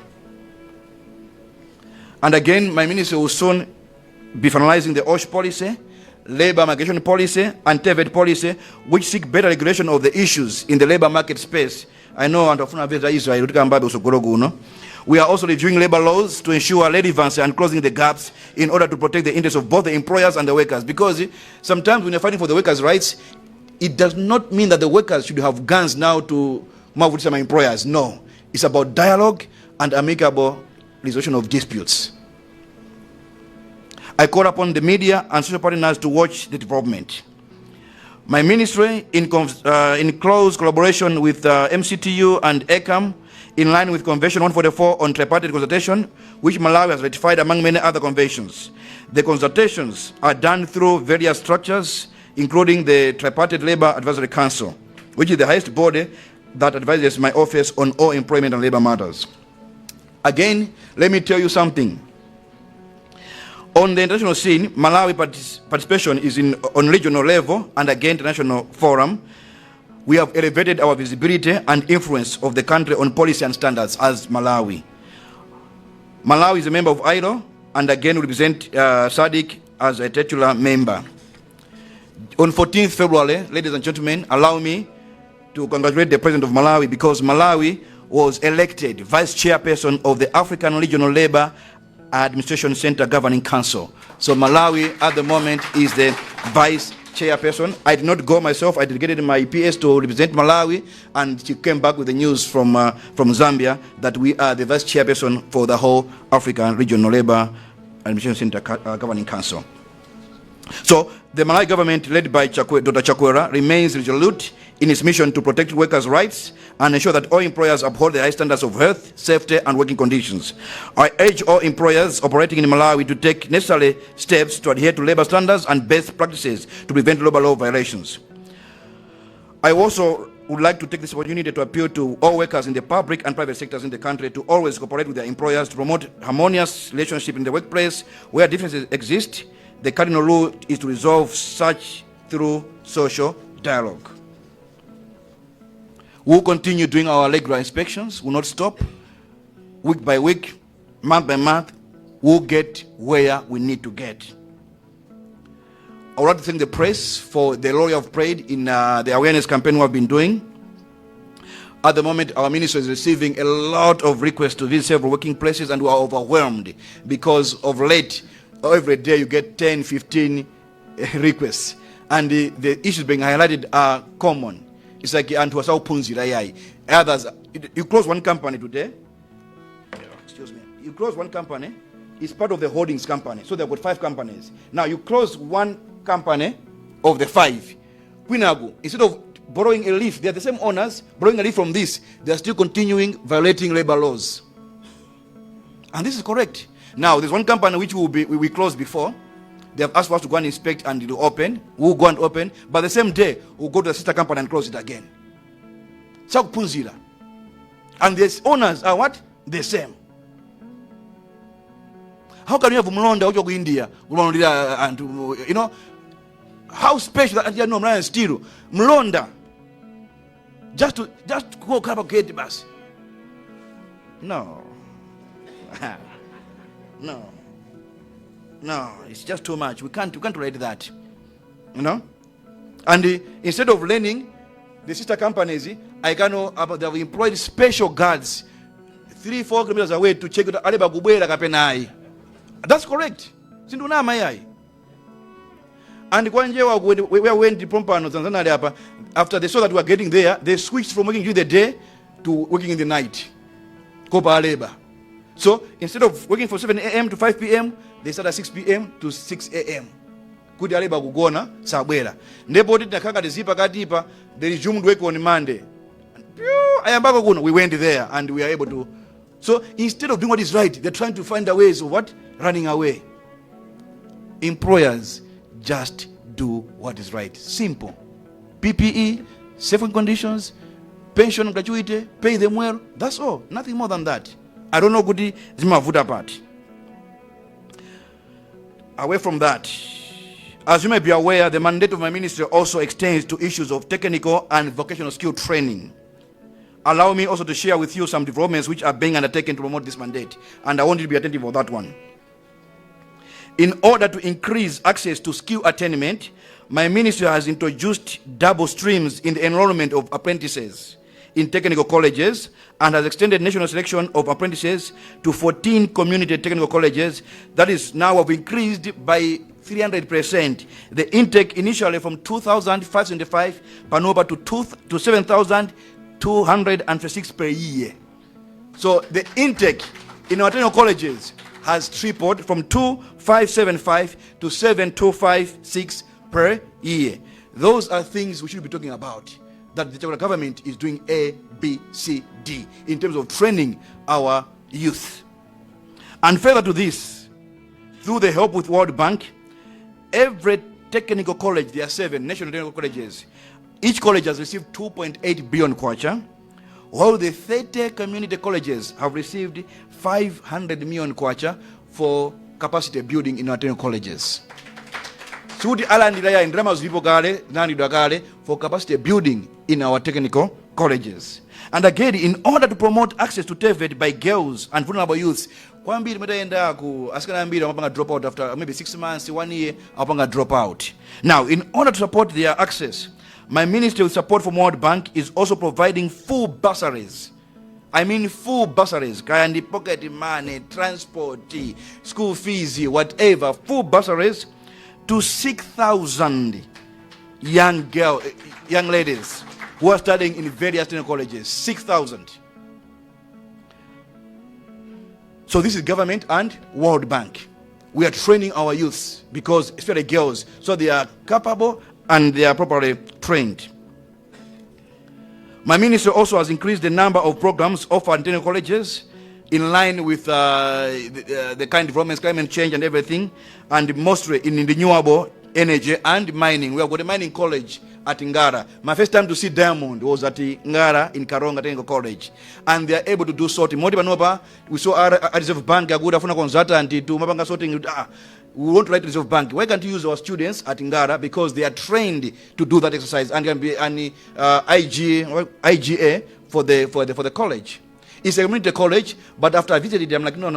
And again, my ministry will soon be finalizing the OSH policy, labor migration policy, and TEVET policy, which seek better regulation of the issues in the labor market space. I know anthu afuna veza Israel kuti kambabe usogolo kuno. We are also reviewing labor laws to ensure relevance and closing the gaps in order to protect the interests of both the employers and the workers. Because sometimes when you're fighting for the workers' rights, it does not mean that the workers should have guns now to mavutisa my employers. No. It's about dialogue and amicable resolution of disputes. I call upon the media and social partners to watch the development. My ministry, in close collaboration with MCTU and ECAM, in line with Convention 144 on tripartite consultation, which Malawi has ratified among many other conventions. The consultations are done through various structures, including the Tripartite Labor Advisory Council, which is the highest body that advises my office on all employment and labor matters. Again, let me tell you something. On the international scene, Malawi participation is on regional level and again international forum. We have elevated our visibility and influence of the country on policy and standards as Malawi. Malawi is a member of ILO and again represent SADC as a titular member. On 14th February, ladies and gentlemen, allow me to congratulate the President of Malawi because Malawi was elected Vice Chairperson of the African Regional Labour Administration Center Governing Council. So Malawi at the moment is the Vice Chairperson. I did not go myself. I delegated my PS to represent Malawi, and she came back with the news from Zambia that we are the Vice Chairperson for the whole African Regional Labour Administration Center Governing Council. So the Malawi government, led by Dr. Chakwera, remains resolute in its mission to protect workers' rights and ensure that all employers uphold the high standards of health, safety, and working conditions. I urge all employers operating in Malawi to take necessary steps to adhere to labor standards and best practices to prevent labor law violations. I also would like to take this opportunity to appeal to all workers in the public and private sectors in the country to always cooperate with their employers to promote harmonious relationship in the workplace. Where differences exist, the cardinal rule is to resolve such through social dialogue. We'll continue doing our regular inspections, we'll not stop. Week by week, month by month, we'll get where we need to get. I would like to thank the press for the role you have played in the awareness campaign we have been doing. At the moment, our ministry is receiving a lot of requests to visit several working places, and we are overwhelmed because of late, every day you get 10, 15 requests. And the issues being highlighted are common. It's like anthu asakuphunzira yayi. Others, you close one company today, excuse me, you close one company, it's part of the holdings company. So they've got five companies. Now you close one company of the five. Kwinaku, instead of borrowing a leaf, they're the same owners, borrowing a leaf from this, they're still continuing violating labor laws. And this is correct. Now, there's one company which we closed before. They have asked for us to go and inspect and it will open. We'll go and open. But the same day, we'll go to the sister company and close it again. Sakuphunzira. And the owners are what? The same. How can you have mlonda ucho ku India kumalondera anthu, how special that no mlonda still mlonda just to go cover gate basi. No, no, it's just too much. We can't tolerate that. And instead of learning, the sister companies, I can know about, they have employed special guards 3, 4 kilometers away to check kuti a labour akubwera kapena ayi. That's correct. Sindunama yayi. And kwa Njewa, where we went pompano Tanzania apa, after they saw that we were getting there, they switched from working during the day to working in the night. Kuopa labour. So instead of working from 7 a.m. to 5 p.m., they start at 6 p.m. to 6 a.m. kuti a labour kugona sabwera. Ndipo tinakhala ngati zipakatipa, they resumed work on Monday. Pew, ayambako kuno, we went there and we are able to. So instead of doing what is right, they're trying to find a ways of what? Running away. Employers, just do what is right. Simple. PPE, safe working conditions, pension, gratuity, pay them well. That's all. Nothing more than that. I don't know kuti zimavuta pati. Away from that, as you may be aware, the mandate of my ministry also extends to issues of technical and vocational skill training. Allow me also to share with you some developments which are being undertaken to promote this mandate, and I want you to be attentive of that one. In order to increase access to skill attainment, my ministry has introduced double streams in the enrollment of apprentices in technical colleges and has extended national selection of apprentices to 14 community technical colleges. That is, now have increased by 300%. The intake initially from 2,575 panopa to 7,256 per year. So the intake in our technical colleges has tripled from 2575 to 7256 per year. Those are things we should be talking about. That the Chakwera government is doing A, B, C, D in terms of training our youth. And further to this, through the help with World Bank, every technical college, there are seven national technical colleges, each college has received 2.8 billion kwacha. While the 30 community colleges have received 500 million kwacha for capacity building in our technical colleges. Sikuti alandira ya, ndalama zilipo kale, zinalandidwa kale for capacity building in our technical colleges. And again, in order to promote access to TEVET by girls and vulnerable youths, kwambiri mutayenda ku asikana ambiri amapanga drop out after maybe 6 months, one year, amapanga drop out. Now, in order to support their access, my ministry, with support from World Bank, is also providing full bursaries. I mean full bursaries, kaya ndi pocket money, transport, school fees, whatever, full bursaries to 6,000 young ladies who are studying in various technical colleges. 6,000. So this is government and World Bank. We are training our youths because, especially girls, so they are capable and they are properly trained. My ministry also has increased the number of programs offered in technical colleges in line with the kind of developments, climate change and everything, and mostly in renewable energy and mining. We have got a mining college at Ngara. My first time to see diamond was at Ngara in Karonga Technical College. And they are able to do sorting. Moti panopa, we saw our Reserve Bank akuti afuna consultant to mapanga sorting. Ah, we want to write Reserve Bank. Why can't you use our students at Ngara, because they are trained to do that exercise and can be an IG, IGA for the college. It's a community college, but after I visited it, I'm like, No.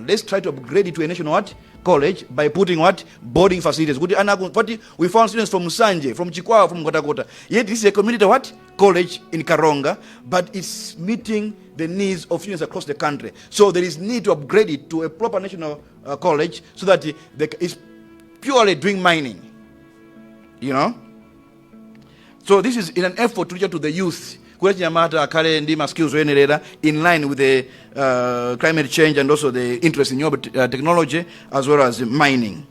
Let's try to upgrade it to a national what? College by putting what? Boarding facilities." Kuti ana what we found students from Nsanje, from Chikwawa, from Nkhotakota. Yet this is a community what? College in Karonga, but it's meeting the needs of students across the country. So there is need to upgrade it to a proper national college so that it's purely doing mining. So this is in an effort to reach out to the youth, kuti achinyamata akhale ndi ma skills oyenerera in line with the climate change and also the interest in new technology as well as mining.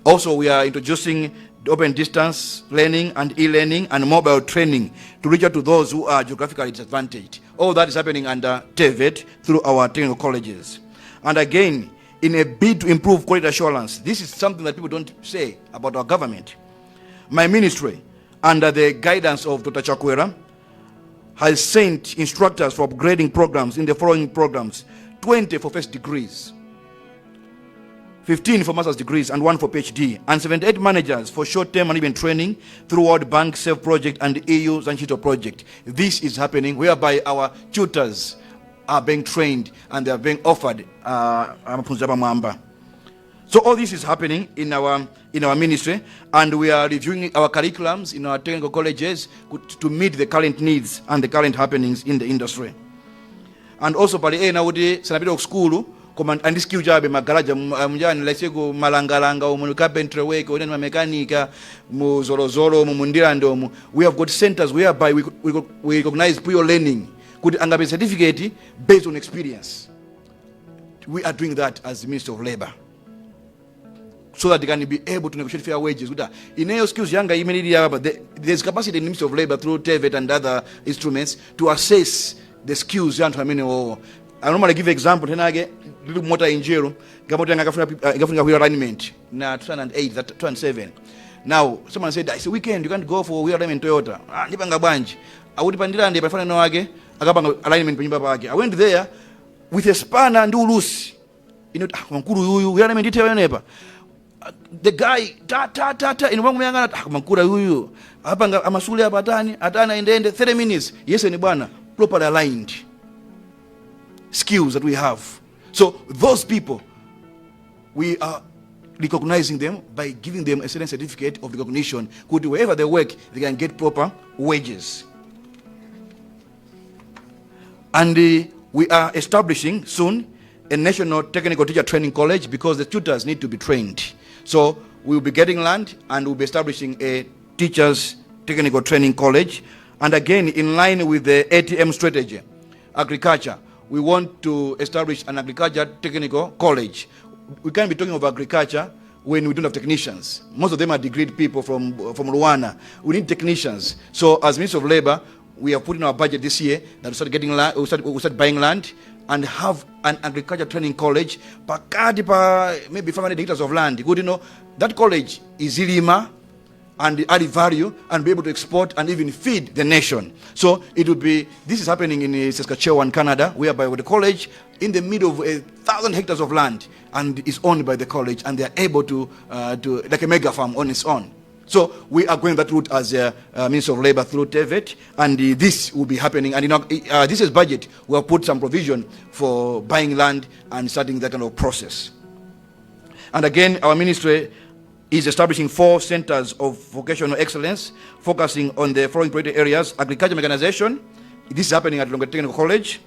Also, we are introducing open distance learning and e-learning and mobile training to reach out to those who are geographically disadvantaged. All that is happening under TEVET through our technical colleges. And again, in a bid to improve quality assurance, this is something that people don't say about our government. My ministry, under the guidance of Dr. Chakwera, has sent instructors for upgrading programs in the following programs: 20 for first degrees, 15 for master's degrees, and 1 for PhD, and 78 managers for short-term management training through World Bank SAFE Project and EU Zantchito Project. This is happening whereby our tutors are being trained and they are being offered amaphunziro apamwamba. So all this is happening in our ministry, and we are reviewing our curriculums in our technical colleges to meet the current needs and the current happenings in the industry. And also pali ena kuti sanapite ku sukulu koma andi skill chabe magaraja mjani, let's say ku Malangalanga umu, carpentry work, oneni mamekanika mu Zolozolo umu, mu Ndirande umu. We have got centers whereby we recognize prior learning kuti angape certificate based on experience. We are doing that as the Ministry of Labor so that they can be able to negotiate fair wages. Kuti ineyo skills yanga imene ili apa, there's capacity in the Ministry of Labor through TEVET and other instruments to assess the skills ya anthu amene wowo. I normally give example tenake ndili mota injero ngamota yanga ikafunika wheel alignment na 2008, that 2007. Now someone said, "It's a weekend, you can't go for wheel alignment Toyota." Ah, ndipanga bwanji? Akuti pa Ndirande pafana wake akapanga alignment panyumba pake. I went there with a spanner ndi ulusi ino, ah, mkulu yuyu wheel alignment itewa yenepa. The guy ta ta ta ta, ino pangu yangana, ah, mankura yuyu apanga amasule apa, atani atani, aendende 30 minutes. Yes, ni bwana, properly aligned. Skills that we have. So those people, we are recognizing them by giving them a certain certificate of recognition kuti wherever they work, they can get proper wages. And we are establishing soon a national technical teacher training college because the tutors need to be trained. So we will be getting land and we'll be establishing a teachers technical training college. And again, in line with the ATM strategy, agriculture, we want to establish an agriculture technical college. We can't be talking of agriculture when we don't have technicians. Most of them are degreed people from Rwanda. We need technicians. So as Minister of Labor, we have put in our budget this year that we start getting land, we start buying land and have an agriculture training college pakati pa maybe 500 hectares of land. Good, that college is ilima. and add value and be able to export and even feed the nation. So it will be, this is happening in Saskatchewan, Canada, whereby with the college in the middle of 1,000 hectares of land and is owned by the college, and they are able to like a mega farm on its own. So we are going that route as a Minister of Labor through TEVET, and this will be happening. And in our, this is budget, we have put some provision for buying land and starting that kind of process. And again, our ministry is establishing 4 centers of vocational excellence, focusing on the following priority areas: agriculture mechanization, this is happening at Lilongwe Technical College;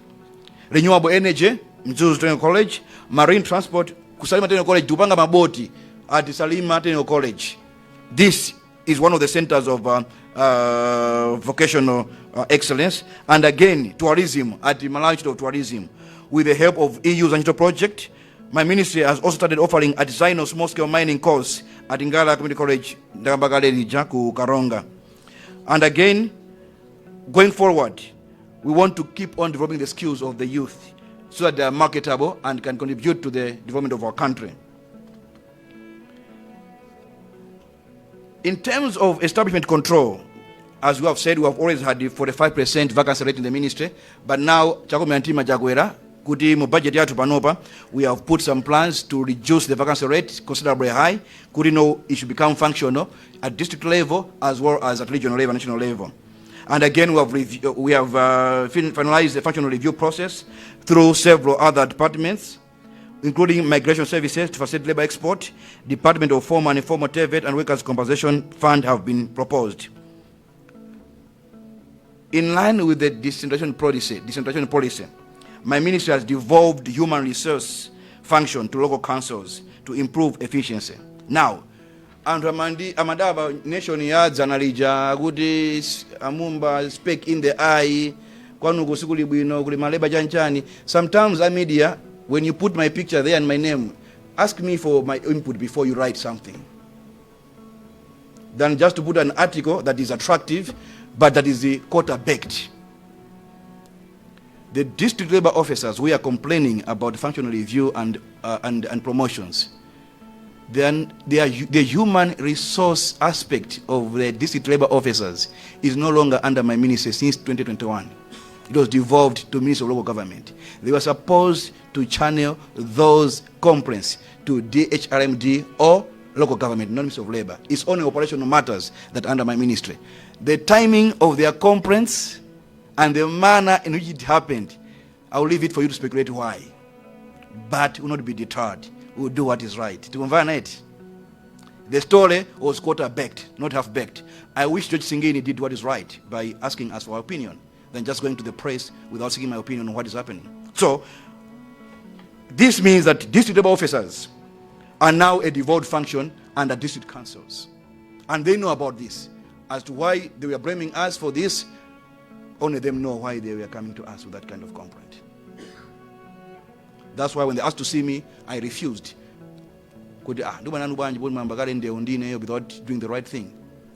renewable energy, Mzuzu Technical College; marine transport, ku Salima Technical College, tikupanga maboti at Salima Technical College. This is one of the centers of vocational excellence. And again, tourism at the Malawi Institute of Tourism. With the help of EU's Antchito project, my ministry has also started offering a design of small-scale mining course at Ngala Community College, Ndakambakale lija ku Karonga. And again, going forward, we want to keep on developing the skills of the youth so that they are marketable and can contribute to the development of our country. In terms of establishment control, as we have said, we have always had the 45% vacancy rate in the ministry, but now chakomera mtima Chakwera kuti mu budget yathu panopa we have put some plans to reduce the vacancy rate considerably high, kuti no, it should become functional at district level as well as at regional level, national level. And again, we have, review, we have finalized the functional review process through several other departments, including Migration Services to facilitate labor export, Department of Formal and Informal TEVET, and Workers' Compensation Fund have been proposed. In line with the decentralization policy, my ministry has devolved human resource function to local councils to improve efficiency. Now, anthu amandi amadaba Nation ya dzana lija kuti a Mumba speck in the eye, kwanuko sikuli bwino, kuli ma labour chanchani. Sometimes a media, when you put my picture there and my name, ask me for my input before you write something than just to put an article that is attractive but that is quarter baked. The district labor officers, we are complaining about functional review and promotions. Then the human resource aspect of the district labor officers is no longer under my ministry since 2021. It was devolved to Ministry of Local Government. They were supposed to channel those complaints to DHRMD or local government, not Ministry of Labor. It's only operational matters that are under my ministry. The timing of their complaints and the manner in which it happened, I will leave it for you to speculate why. But we will not be deterred. We will do what is right. Tikumvana eti? The story was quarter baked, not half baked. I wish George Singini did what is right by asking us for our opinion than just going to the press without seeking my opinion on what is happening. So, this means that district labor officers are now a devolved function under district councils. And they know about this. As to why they were blaming us for this, only them know why they were coming to us with that kind of complaint. That's why when they asked to see me, I refused. Kuti ah, ndibwana nanu bwanji bodi mwayamba kale ndewu ndineyo without doing the right thing,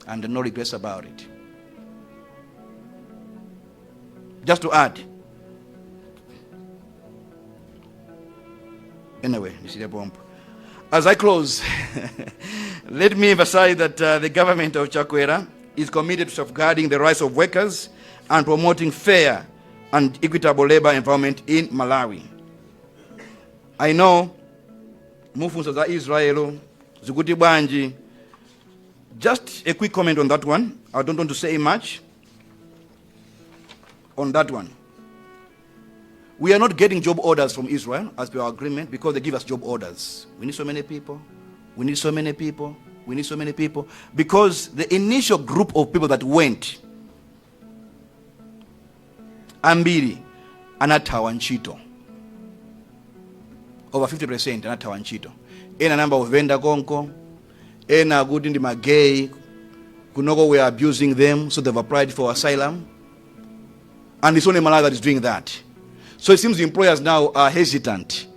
and no regrets about it. Just to add, anyway, ndisiye pompo. As I close, let me emphasize that the government of Chakwera is committed to safeguarding the rights of workers and promoting fair and equitable labor environment in Malawi. I know mufunsa za Israel zikuti bwanji. Just a quick comment on that one. I don't want to say much on that one. We are not getting job orders from Israel as per our agreement because they give us job orders. We need so many people. We need so many people. We need so many people. Because the initial group of people that went, ambiri anathawa ntchito. Over 50% anathawa ntchito. Ena anayamba kuvenda konko, ena akuti ndi ma gay, kunoko we are abusing them, so they've applied for asylum. And it's only Malawi that is doing that. So it seems the employers now are hesitant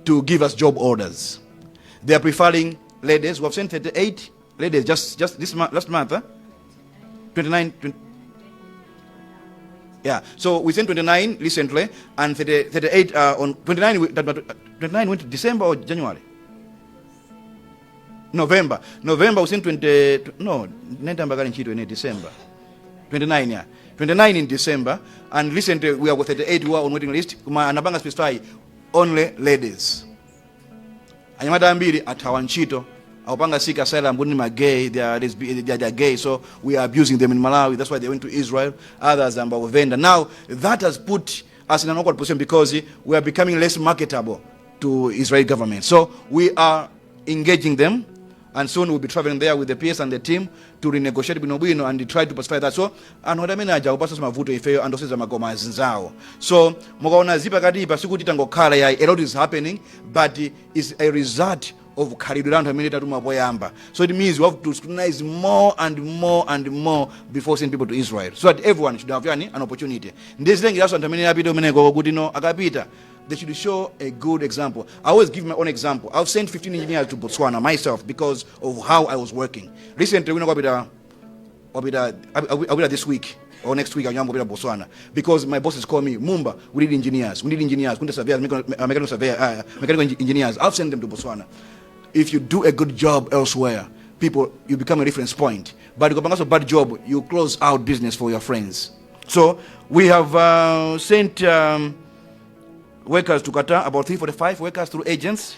to give us job orders. They are preferring ladies. We have sent 38 ladies just this month, last month, huh? 29. 20, yeah, so we sent 29 recently and 30, 38 on 29. 29 went to December or January? November. November we sent 20, no, ndinayamba kale ntchito ine December. 29, yeah. 29 in December, and recently we are with 38 who are on waiting list. Koma anapanga specify only ladies. Anyamata ambiri athawa ntchito, akupanga seek asylum kuti ma gay, they are, they are gay, so we are abusing them in Malawi. That's why they went to Israel. Others are kuvenda. Now that has put us in an awkward position because we are becoming less marketable to Israeli government. So we are engaging them, and soon we'll be traveling there with the PS and the team to renegotiate bwinobwino and try to pacify that. So anthu amene aja kupasa mavuto ifeyo and oseza magoma azinzawo. So mukaona zipakatipa sikuti tangokhala yayi, a lot is happening, but is a result of khalidwe la anthu amene tatuma poyamba. So it means we have to scrutinize more and more and more before sending people to Israel, so that everyone should have yani an opportunity. Ndizilengeranso anthu amene apita umeneko kuti no akapita they should show a good example. I always give my own example. I've sent 15 engineers to Botswana myself because of how I was working. Recently, we know wapita this week or next week, anyambo wapita Botswana because my bosses call me, "Mumba, we need engineers, we need engineers, we need surveyors, mechanical surveyor, mechanical engineers." I've sent them to Botswana. If you do a good job elsewhere, people, you become a reference point. But if you do a bad job, you close out business for your friends. So we have sent workers to Qatar, about 345 workers through agents,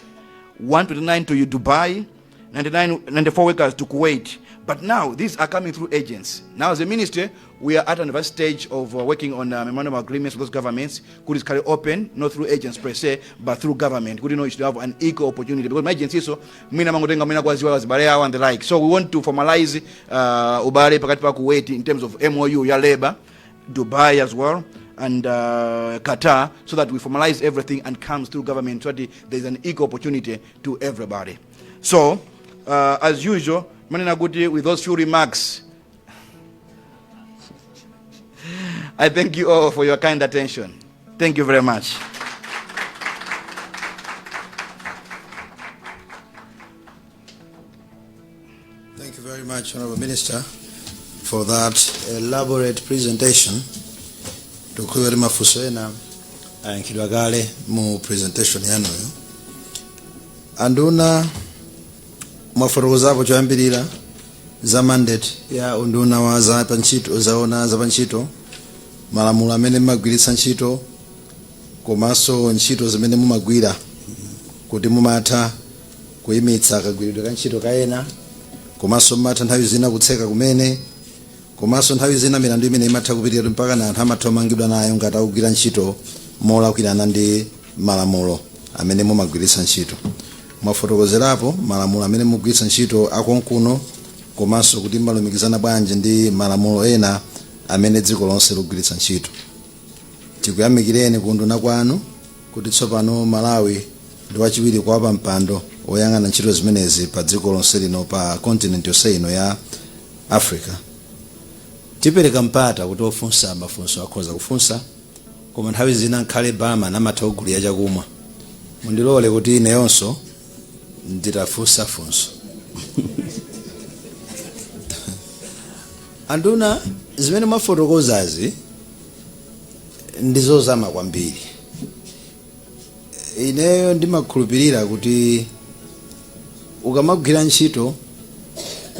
129 to Dubai, 99, 94 workers to Kuwait. But now, these are coming through agents. Now, as a ministry, we are at an advanced stage of working on memorandum of agreements with those governments. Could is carry open, not through agents per se, but through government. Could you know you should have an equal opportunity? Because my agency, so, mina mangotenga mina kwaziwa azibale awo and the like. So we want to formalize ubale pakati pa Kuwait in terms of MOU ya labor, Dubai as well, and Qatar, so that we formalize everything and comes through government, so that there's an equal opportunity to everybody. So, as usual, manena kuti with those few remarks, I thank you all for your kind attention. Thank you very much. Thank you very much, Honorable Minister, for that elaborate presentation. Tikukhulupirira kuti mafunso ena ayankhidwa kale mu presentation yanuyo. Anduna, mwafotokozapo choyambirira za mandate ya unduna wa za pantchito, zaona za pantchito, malamulo amene mumagwiritsa ntchito komanso ntchito zimene mumagwira, kuti mumatha kuyimitsa kagwiridwe ka ntchito kaena, komanso mumatha nthawi zina kutseka kumene, komanso nthawi zina milandu imene imatha kupitirira mpaka na anthu amatha kumangidwa nayo ngati akugwira ntchito molakwirana ndi malamulo amene mumagwiritsa ntchito. Mwafotokozerapo malamulo amene mugwiritsa ntchito akonkuno, komanso kuti malumikizana bwanji ndi malamulo ena amene dziko lonse likugwiritsa ntchito. Tikuyamikireni kunduna kwanu kuti tsopano Malawi ndi wachiwiri kwa pampando woyang'ana ntchito zimenezi pa dziko lonse lino, pa continent yonse ino ya Africa. Tipereka mpata kuti ofunsa mafunso akhoza kufunsa, koma nthawi zina nkhale bama namatha kugulira chakumwa. Mundilole kuti ineyonso nditafunsa funso. Anduna, zimene mwafotokozazi ndizozama kwambiri. Ineyo ndimakhulupirira kuti ukamagwira ntchito,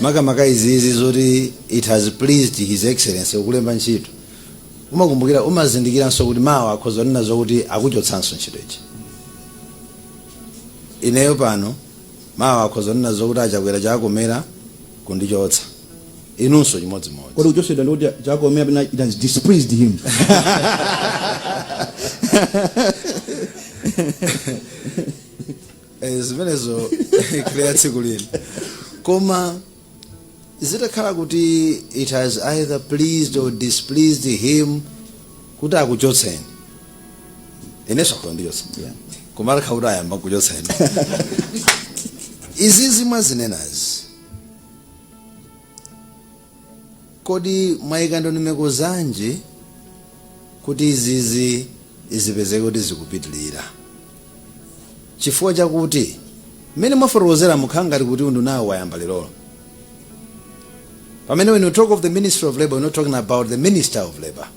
makamaka izizi zoti it has pleased His Excellency ukulemba ntchito, umakumbukira, umazindikiranso kuti mawa akhoza kunena zokuti akuchotsanso ntchito ichi. Ineyo pano mawa akhoza kunena zokuti achakwera chakomera kundichotsa, inunso chimodzimodzi. Kodi kuchotsedwa ndikuti chakomera pena it has displeased him? Zimenezo clear tsiku lino. Koma zitakhala kuti it has either pleased or displeased him kuti akuchotseni, inenso akhoza kundichotsa, koma atakhala kuti ayamba kuchotseni, izizi mwazinenazi, kodi mwayika ndondomeko zanji kuti izizi zipezeke kuti zikupitilira? Chifukwa chakuti mmene mwafotokozera mukhala ngati kuti undunawo wayamba lerolo, pamene when you talk of the Ministry of Labor, we're not talking about the Minister of Labor.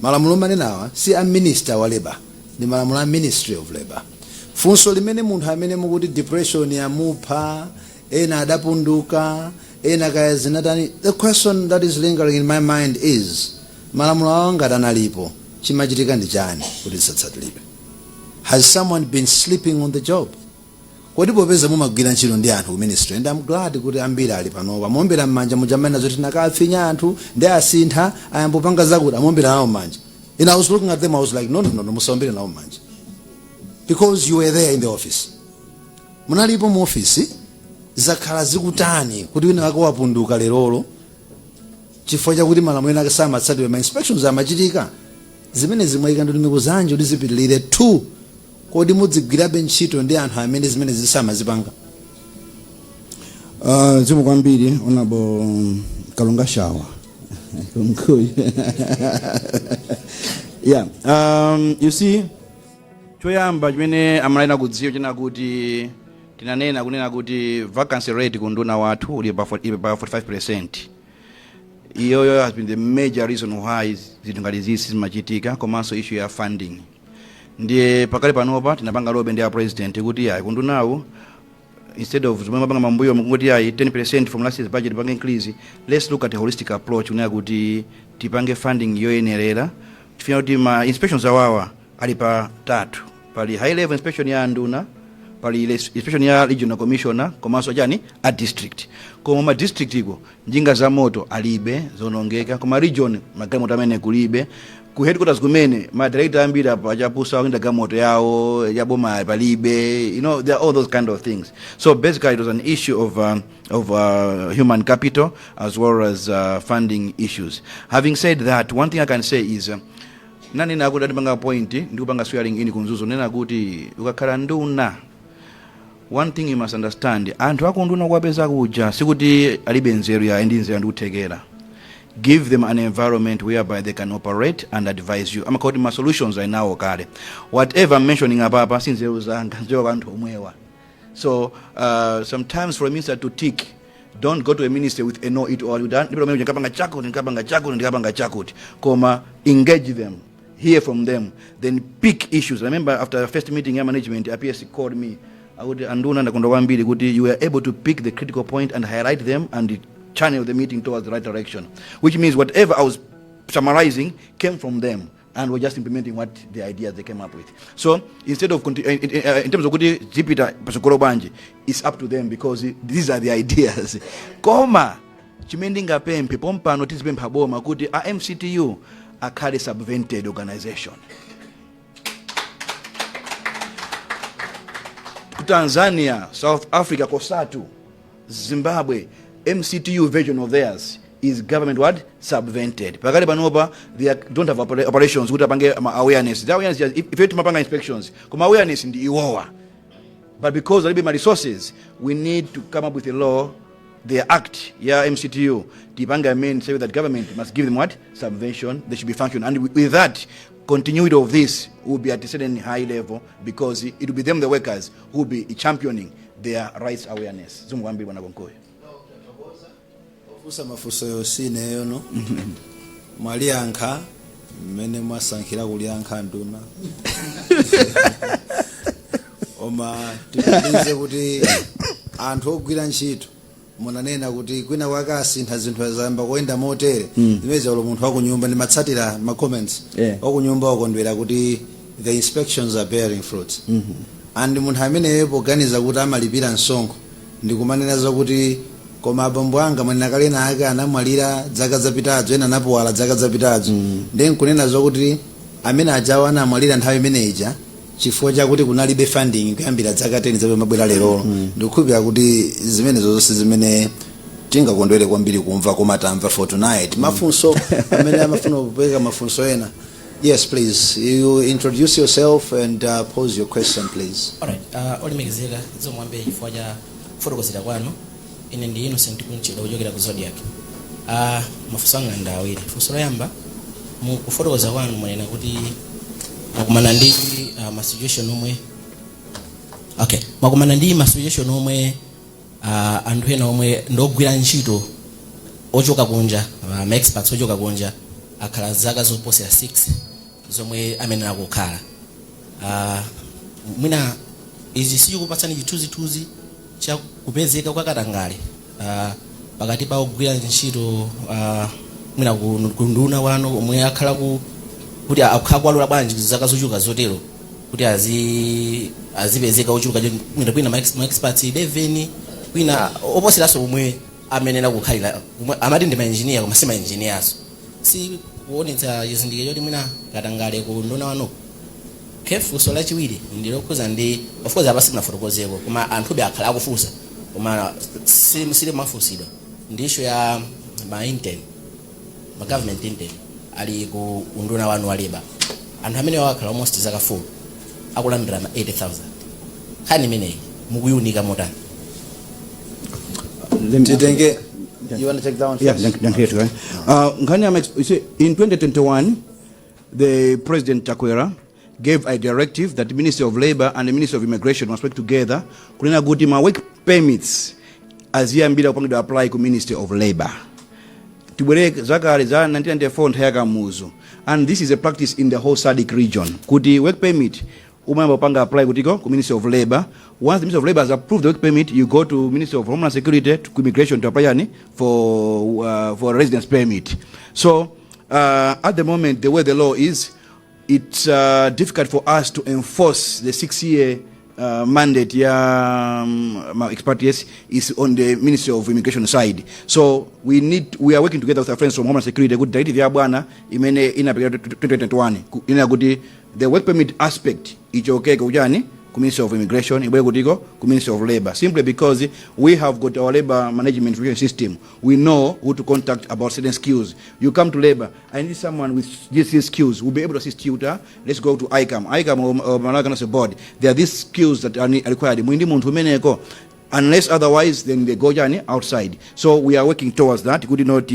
Malamulo manenawa si a Minister wa Labor, ndi malamulo a Ministry of Labor. Funso limene munthu amene mukuti depression yamupha Ena adapunduka, ena kaya zinatani. The question that is lingering in my mind is, malamulo awo ngati analipo, chimachitika ndi chani kuti zisatsatiridwe? Has someone been sleeping on the job? Kodi popeza mumagwira ntchito ndi anthu ku ministry, and I'm glad kuti ambiri ali panopa muombera m'manja mujamana zoti nakafinya anthu ndi asintha, ayambopanga zakuti amuombera nawo m'manja. And I was looking at them, I was like, "No, no, no, no, musaombere nawo m'manja," because you were there in the office, munalipo mu office. Zakhala zikutani kuti wina wake wapunduka lerolo chifukwa chakuti malamulo ena samatsatidwa, ma inspections amachitika? Zimene zimwayika ndondomeko zanji kuti zipitilire? Two, kodi mudzigwirabe ntchito ndi anthu amene zimene zisamazipanga? Zikomo kwambiri, Honorable Kalonga Shawa Kunkuyu. Yeah, you see, choyamba chimene amayenera kudziwa china kuti tinanena kunena kuti vacancy rate ku unduna wathu uli pa ili pa 45. Iyoyo has been the major reason why zinthu ngati izi zimachitika, komanso issue ya funding. Ndiye pakali panopa tinapanga lobby ndi a President kuti ayi, ku undunawu, instead of zomwe mapanga mambuyo mukungoti ayi, 10% from last year's budget pange increase, let's look at a holistic approach kunena kuti tipange funding yoyenerera. Tifuna kuti ma inspections awawa ali pa tatu: pali high level inspection ya nduna, pali inspection ya regional commissioner, komanso chani, a district. Koma ma district iko njinga za moto alibe, zonongeka. Koma region magalimoto amene kulibe. Ku headquarters kumene ma director ambiri apo achapusa akuenda galimoto yawo yaboma, palibe. There are all those kind of things. So basically it was an issue of human capital as well as funding issues. Having said that, one thing I can say is, nanena kuti atipanga point ndi kupanga swearing in ku Mzuzu, nena kuti ukakhala nduna, one thing you must understand, anthu akunduna kuwapeza kuja sikuti alibe nzeru ya ndi nzeru ndikuthekera. Give them an environment whereby they can operate and advise you. Amakhala ma solutions ali nawo kale. Whatever I'm mentioning apapa si nzeru zanga, nzeru kwa anthu omwewa. So sometimes for a minister to tick, don't go to a ministry with a know it all. Ndikapanga chakuti, ndikapanga chakuti, ndikapanga chakuti, koma engage them, hear from them, then pick issues. I remember after the first meeting ya management, a PS called me akuti, "Anduna, ndakondwa kwambiri kuti you were able to pick the critical point and highlight them and channel the meeting towards the right direction," which means whatever I was summarizing came from them and we're just implementing what the ideas they came up with. So instead of in terms of kuti zipita pasogolo bwanji, it's up to them because these are the ideas. Koma chimene ndingapemphe pompano, tizipempha boma kuti a MCTU akhale subvented organization. Ku Tanzania, South Africa, COSATU, Zimbabwe, MCTU version of theirs is government what? Subvented. Pakali panopa they don't have operations kuti apange ma awareness. The awareness is, if timapanga inspections, koma awareness ndi iwowa. But because alibe ma resources, we need to come up with a law, the act ya MCTU tipange amend, say that government must give them what? Subvention. They should be functioning, and with that, continuity of this will be at a certain high level because it will be them, the workers, who will be championing their rights awareness. Zikomo kwambiri, bwana Konkoyo. Ofunsa mafunso yosineyo no mwaliyankha mmene mwasankhira kuliyankha, nduna, koma tipitirize kuti anthu ogwira ntchito, munanena kuti kwina kwake asintha zinthu, zayamba kuyenda motere. Zimene zaulo munthu wakunyumba, ndimatsatira ma comments, wakunyumba wakondwera kuti the inspections are bearing fruits, and munthu ameneyo poganiza kuti amalipira msonkho, ndikumanena zakuti koma abambo anga mwanena kale ake anamwalira zaka zapitazo, ena anapuwala zaka zapitazo, ndi nkunena zakuti amene ajawo anamwalira nthawi imeneyi chifukwa chakuti kunalibe funding kuyambira zaka 10 zapita mabwera lerolo. Ndikukhulupirira kuti zimenezo zonse zimene tingakondwere kwambiri kumva, koma tamva for tonight mafunso amene amafuna kupereka mafunso ena. Yes, please, you introduce yourself and pose your question, please. Alright, olemekezeka, zikomo kwambiri chifukwa cha kufotokozera kwanu. Ine ndi Innocent Kunchedwa kuchokera ku Zodiak. Mafunso anga ndi awiri. Funso loyamba, mu kufotokoza kwanu mwanena kuti mwakumana ndi ma situation omwe, okay, mwakumana ndi ma situation omwe anthu ena omwe ndogwira ntchito ochoka kunja, ma experts ochoka kunja, akhala zaka zoposera 6 zomwe amenera kukhala. Mwina izi sichikupatsani chithunzithunzi cha Kupezeka kwa katangale pakati pa ogwira ntchito mwina ku nduna wanu omwe akhala kuti akhala kuwalola bwanji zaka zochuluka zotero kuti azipezeka ochuluka mwina kwina ma experts 11, kwina oposeraso omwe amenena kukhalira omwe amati ndi ma engineer koma si ma engineers, si kuonetsa chizindikiro choti mwina katangale ku nduna wanuko? Funso lachiwiri ndilokhuza ndi, of course apa simunafotokozeko, koma anthube akhala akufunsa koma sili mafunsidwa, ndi issue ya ma intern, ma government intern ali ku unduna wanu wa labor. Anthu amene wakhala almost zaka 4 akulandira ma 80,000. Nkhani imeneyi mukuyunika motani? Let me Titenge, you want to take that one Yeah, first? Thank you. Right? Nkhani you see, in 2021, the President Chakwera gave a directive that the Ministry of Labor and the Ministry of Immigration must work together kunena kuti ma work permits aziyambira kupangidwa apply ku Ministry of Labor. Tibwerere zakale za 1994, nthawi ya Kamuzu, and this is a practice in the whole SADC region, kuti work permit umayamba kupanga apply kutiko? Ku Ministry of Labor. Once the Ministry of Labor has approved the work permit, you go to Ministry of Homeland Security, to immigration, to apply yani for residence permit. So at the moment, the way the law is, it's difficult for us to enforce the 6-year mandate ya expatriates is on the Ministry of Immigration side. So we are working together with our friends from Homeland Security kuti directive ya bwana imene inapita 2021 ina kuti the work permit aspect ichokeke kuchani? Ku Ministry of Immigration, ibwere kutiko? Ku Ministry of Labor, simply because we have got our labor management information system. We know who to contact about certain skills. You come to labor, "I need someone with these skills." We'll be able to assist you to, let's go to ICAM, ICAM or Malawi Council Board, there are these skills that are required. Mwindi munthu umeneko? Unless otherwise, then they go chani? Outside. So we are working towards that kuti not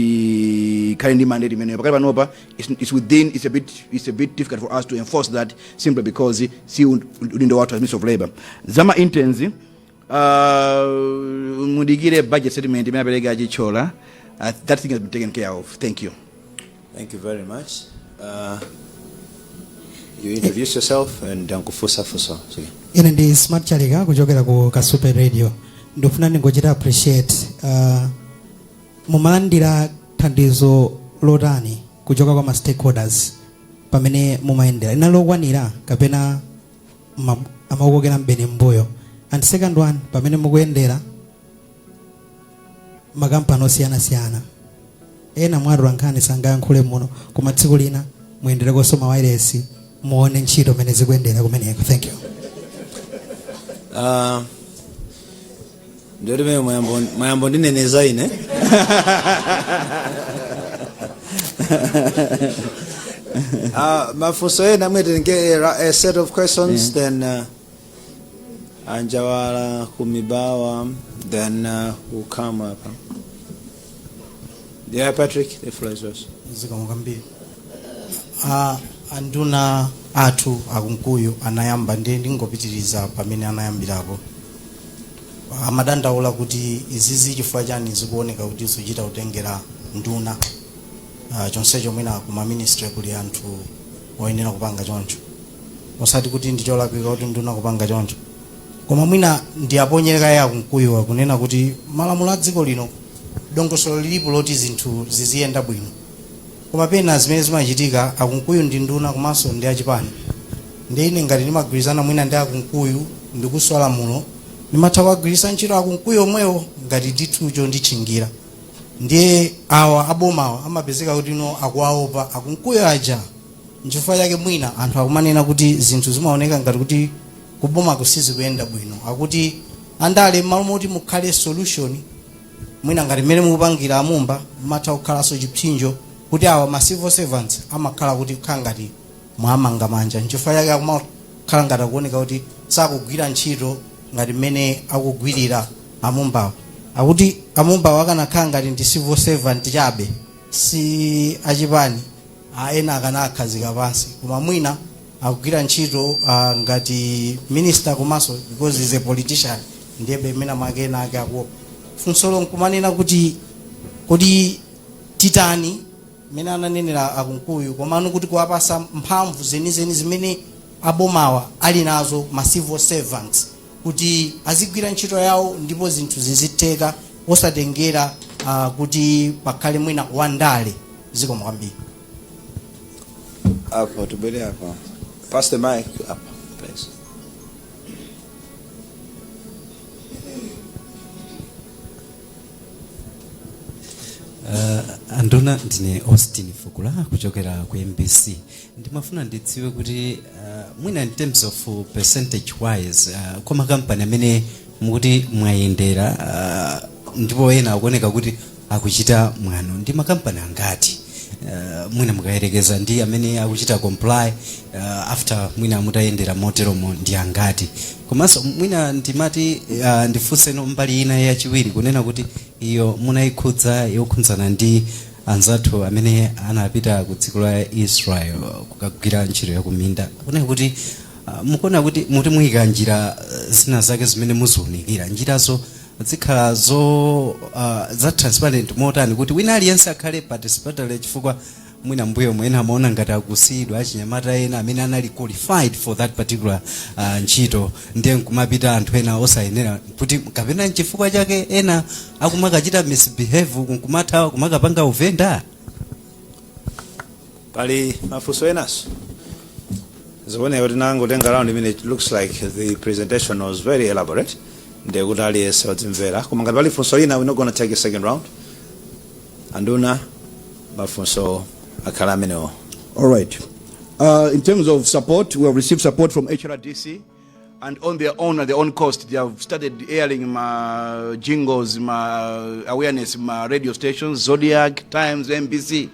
currently mandate imeneyo. Pakati panopa it's within it's a bit difficult for us to enforce that simply because si udindo wathu as Ministry of Labor. Zama interns, mudikire budget settlement imene apereka achichola. That thing has been taken care of. Thank you. Thank you very much. You introduce yourself and nkufunsa funso. Sige. Ine ndi Smart Chalika kuchokera ku Kasupe Radio. Ndikufuna ndingochita appreciate, mumalandira thandizo lotani kuchoka kwa ma stakeholders pamene mumayendera? Linali lokwanira kapena amakukokera mbeni mbuyo? And second one, pamene mukuyendera makampani osiyanasiyana, ena mwatula nkhani sangayankhule muno, koma tsiku lina muyenderekonso mawayilesi muone ntchito mene zikuyendera kumeneko. Thank you. Ndio limene mwayambo ndineneza ine. Mafunso ena mwetenge a set of questions, then Anjawala Kumibawa, then we'll come up. Yeah, Patrick, the floor is yours. Zikomo kwambiri. Anduna athu akunkuyu anayamba, ndiye ndingopitiriza pamene anayambirapo. Amadandaula kuti izizi chifukwa chani zikuoneka kuti zikuchita kutengera nduna, chonsecho mwina kuma ministry kuli anthu oyenera kupanga choncho. Osati kuti ndi cholakwika kuti nduna kupanga choncho, koma mwina ndi aponyereka ya akunkuyiwa kunena kuti malamulo a dziko lino, dongosolo lilipo loti zinthu ziziyenda bwino, koma pena zimene zimachitika, akunkuyu ndi nduna komanso ndi achipani, ndi ine ngati ndimagwirizana mwina ndi akunkuyu ndikuswa lamulo, ndimatha kuwagwiritsa ntchito akunkuyu omwewo ngati ndithucho nditchingira. Ndiye awa abomawa amapezeka kuti no, akuwaopa akunkuyu aja. Nchifukwa chake mwina anthu akumanena kuti zinthu zimaoneka ngati kuti kubomako sizikuyenda bwino. Akuti andale, m'malo moti mukhale solution, mwina ngati mmene mukupangira amumba, mumatha kukhalanso chipsinjo kuti awa ma civil servants amakhala kuti kukhala ngati mwamanga manja. Nchifukwa chake akumakhala ngati akuoneka kuti sakugwira ntchito ngati mmene akugwirira amumbawo. Akuti amumbawo akanakhala ngati ndi civil servant chabe, si achipani, ena akanakhazika pansi, koma mwina akugwira ntchito ngati minister komanso because is a politician, ndiyebe mwina mwake ena ake akuopa. Funsolo nkumanena kuti kodi titani, mmene ananenera akunkuyu, komano kuti kuwapasa mphamvu zenizeni zimene abomawa ali nazo ma civil servants. Kuti azigwira ntchito yawo ndipo zinthu zizitheka osatengera kuti pakhale mwina wandale. Zikomo kwambiri. Apo tibwere apo. Pass the mic up, please. Anduna, ndine Austin Fukula kuchokera ku MBC. Ndimafuna ndidziwe kuti mwina in terms of percentage wise, kwa makampani amene mukuti mwayendera, ndipo ena akuoneka kuti akuchita mwano, ndi makampani angati, mwina mukayerekeza ndi amene akuchita comply, after mwina mutayendera moteromo, ndi angati? Komanso mwina ndimati ndifunseno mbali ina yachiwiri, kunena kuti iyo munayikhudza yokhudzana ndi anzathu amene anapita ku dziko la Israel kukagwira ntchito yakuminda, kunena kuti mukuona kuti muti muyika njira zina zake zimene muziunikira, njirazo zikhala zo za transparent motani kuti wina aliyense akhale participatory? Chifukwa mwina mbuyo mwena amaona ngati akusiyidwa achinyamata ena amene anali qualified for that particular ntchito, ndiye nkumapita anthu ena osayenera, kuti kapena nchifukwa chake ena akumakachita misbehave, nkumathawa kumakapanga uvenda. Pali mafunso enaso? Zikuoneka kuti nangotenga round imene, it looks like the presentation was very elaborate, ndiye kuti aliyense wadzimvera. Koma ngati pali funso lina, we're not gonna take a second round. Anduna, mafunso akhala amenewo. All right. In terms of support, we have received support from HRDC, and on their own, at their own cost, they have started airing ma jingles, ma awareness, ma radio stations, Zodiak, Times, MBC,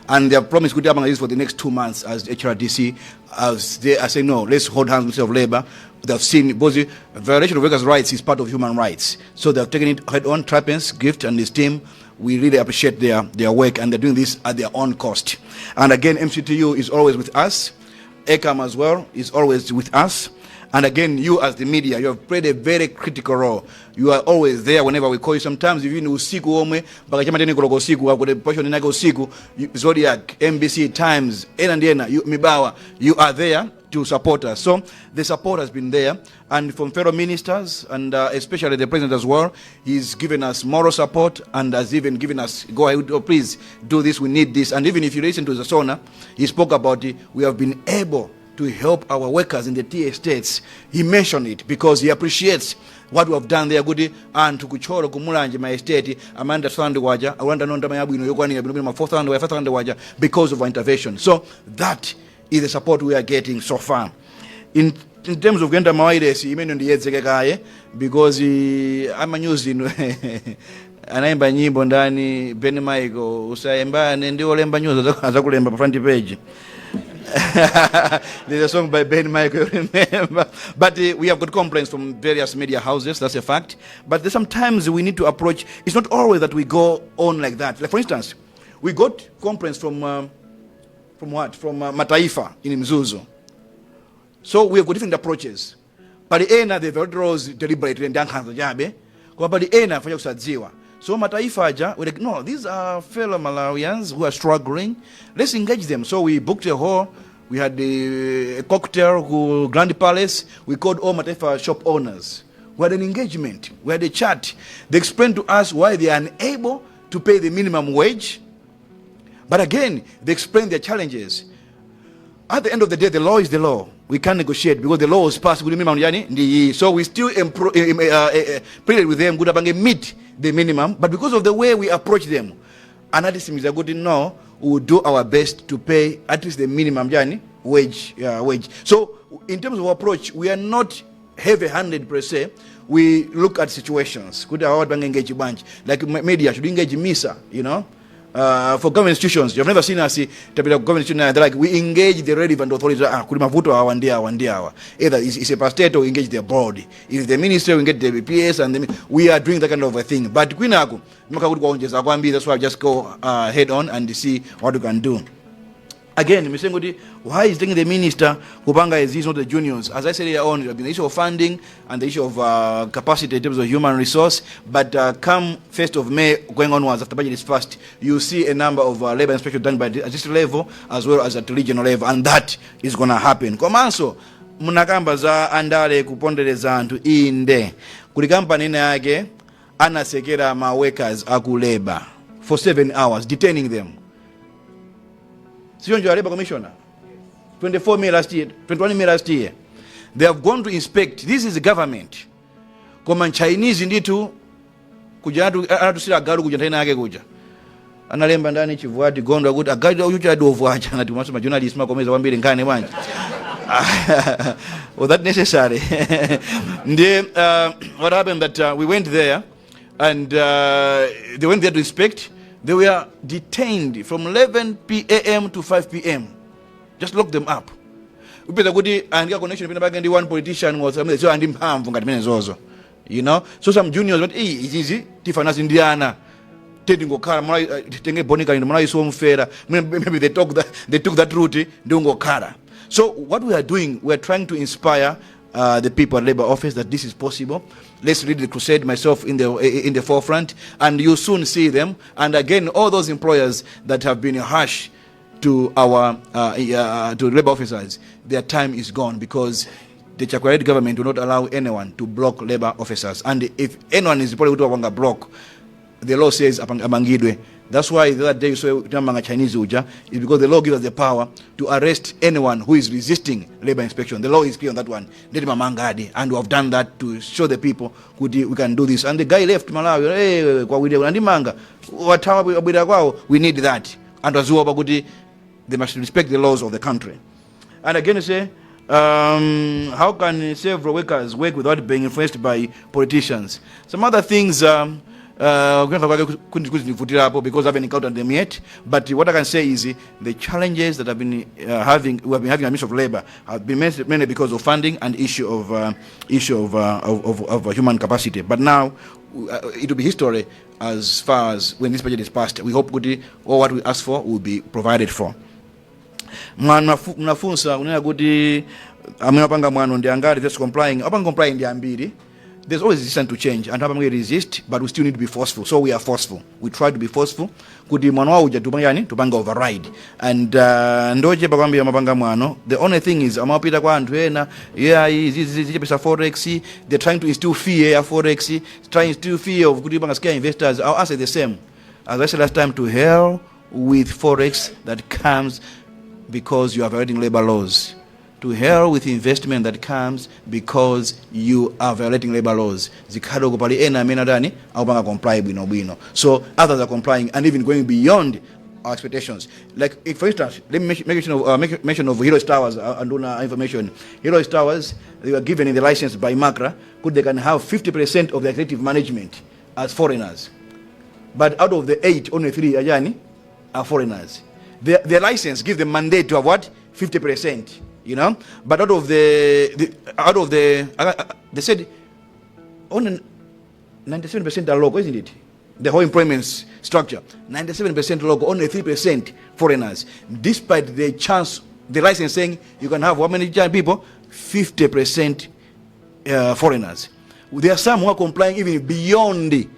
and they have promised good this for the next 2 months as HRDC, as they are saying, "No, let's hold hands with Ministry of Labor." They have seen both the violation of workers' rights is part of human rights. So they have taken it head on. Trapence, Gift, and his team, we really appreciate their work, and they're doing this at their own cost. And again, MCTU is always with us. ECAM as well is always with us. And again, you as the media, you have played a very critical role. You are always there whenever we call you. Sometimes even usiku omwe, mpaka chama 10 koloko usiku, akuti portion inake usiku, Zodiak, MBC, Times, ena ndi ena, you, Mibawa, you are there to support us. So the support has been there. And from fellow ministers, and especially the president as well, he's given us moral support and has even given us, "Go ahead, oh, please do this, we need this." And even if you listen to the SONA, he spoke about it. We have been able to help our workers in the tea estates. He mentioned it because he appreciates what we have done there, kuti anthu ku Thyolo, ku Mulanje ma estate amanda 1,000 kwacha akulanda ndalama yabwino yokwanira bwino ma 4,000 kwacha, 5,000 kwacha because of our intervention. So that is the support we are getting so far. In terms of kuyenda mawairesi, imene ndiyedzeke kaye because amanyuzi inu anaimba nyimbo ndani, Ben Michael, "Usayembane ndi olemba news, azakulemba pa front page." There's a song by Ben Michael, you remember. But we have got complaints from various media houses, that's a fact. But there's sometimes we need to approach, it's not always that we go on like that. Like for instance, we got complaints from what? From Mataifa in Mzuzu. So we have got different approaches. Pali ena they violate laws deliberately ndi ankhanza chabe, koma pali ena afanya kusadziwa. So Mataifa aja, we're like, "No, these are fellow Malawians who are struggling. Let's engage them." So we booked a hall. We had a cocktail ku Grand Palace. We called all Mataifa shop owners. We had an engagement. We had a chat. They explained to us why they are unable to pay the minimum wage. But again, they explained their challenges. At the end of the day, the law is the law. We can't negotiate because the law was passed with the minimum yani ndi. So we still pleaded with them kuti apange meet the minimum, but because of the way we approach them, anatitsimikiza kuti no, we will do our best to pay at least the minimum yani wage. So in terms of approach, we are not heavy-handed per se. We look at situations. Kuti awa tipange engage bwanji. Like media should engage MISA. For government institutions, you've never seen us tapita ku government institution, they're like, we engage the relevant authorities. Ah, kuli mavuto awa ndi awa ndi awa. Either it's a parastatal, we engage the board. If the ministry, we engage the PS, and we are doing that kind of a thing. But kwinaku, makakuti kwaonjeza kwambiri, that's why I just go head on and see what we can do. Again, Mr. why is taking the minister kupanga is not the juniors? As I said earlier on, there have been the issue of funding and the issue of capacity in terms of human resource. But come 1st of May, going onwards, after budget is passed, you see a number of labor inspection done by the district level as well as at regional level, and that is going to happen. Komanso, Munakamba za andale kupondereza anthu. Inde, kuli kampani ina yake anasekera ma workers aku labor for 7 hours, detaining them. Sichoncho, Labor Commissioner? 24 May last year, 21 May last year, they have gone to inspect. This is the government, koma Chinese ndithu kuja anatusira agalu kuja. Nthawi yake kuja analemba ndani Chivuati Gondwa kuti agalu uchucha adovu aja anati maso ma journalist makomeza kwambiri nkhani bwanji. Was that necessary? Ndiye what happened that we went there and they went there to inspect. They were detained from 11 p.m. to 5 p.m., just lock them up. Upeza kuti andika connection pina pake ndi one politician was so andi mphamvu ngati mene zozo. So some juniors, but eh, izizi tifana ndi ana tete ngokhala tenge bonika ndo mala iso mfera. Maybe they took that route ndi ngokhala. So what we are doing, we are trying to inspire the people at Labor Office that this is possible. Let's lead the crusade, myself in the forefront, and you soon see them. And again, all those employers that have been harsh to our to labor officers, their time is gone, because the Chakwera government will not allow anyone to block labor officers. And if anyone is reported to wapanga block, the law says amangidwe. That's why the other day you saw tinamanga Chinese uja, is because the law gives us the power to arrest anyone who is resisting labor inspection. The law is clear on that one. Ndeti mamangadi, and we have done that to show the people kuti we can do this. And the guy left Malawi, hey, kwawire andimanga wathawa abwera kwawo. We need that. And aziopa kuti they must respect the laws of the country. And again, you say, how can several workers work without being influenced by politicians? Some other things, because I haven't encountered them yet. But what I can say is the challenges that have been having, we have been having a Ministry of Labor have been mainly because of funding and issue of human capacity. But now it will be history as far as when this budget is passed. We hope kuti all what we ask for will be provided for. Mnafunsa kunena kuti amene apanga mwano ndi angati, just complying, apanga complying ndi ambiri. There's always resistance to change. Anthu apamwe resist, but we still need to be forceful. So we are forceful. We try to be forceful kuti mwano wawo uja tupanga yani, tupanga override. And ndochepa kwambiri amapanga mwano. The only thing is amapita kwa anthu ena, yeah, izi zichepesa forex. They're trying to instill fear ya forex, trying to instill fear of kuti panga scare investors. I'll answer the same as I said last time: to hell with forex that comes because you are violating labor laws. To hell with investment that comes because you are violating labor laws. Zikhale uko, pali ena amene atani, akupanga comply bwinobwino. So others are complying and even going beyond our expectations. Like, if, for instance, let me make mention of Heroes Towers and owner information. Heroes Towers, they were given in the license by MACRA, could they can have 50% of the executive management as foreigners. But out of the eight, only three ajani are foreigners. Their license gives them mandate to have what? 50%, you know? But out of the, they said only 97% are local, isn't it? The whole employment structure, 97% local, only 3% foreigners. Despite the chance, the license saying you can have how many people? 50% foreigners. There are some who are complying even beyond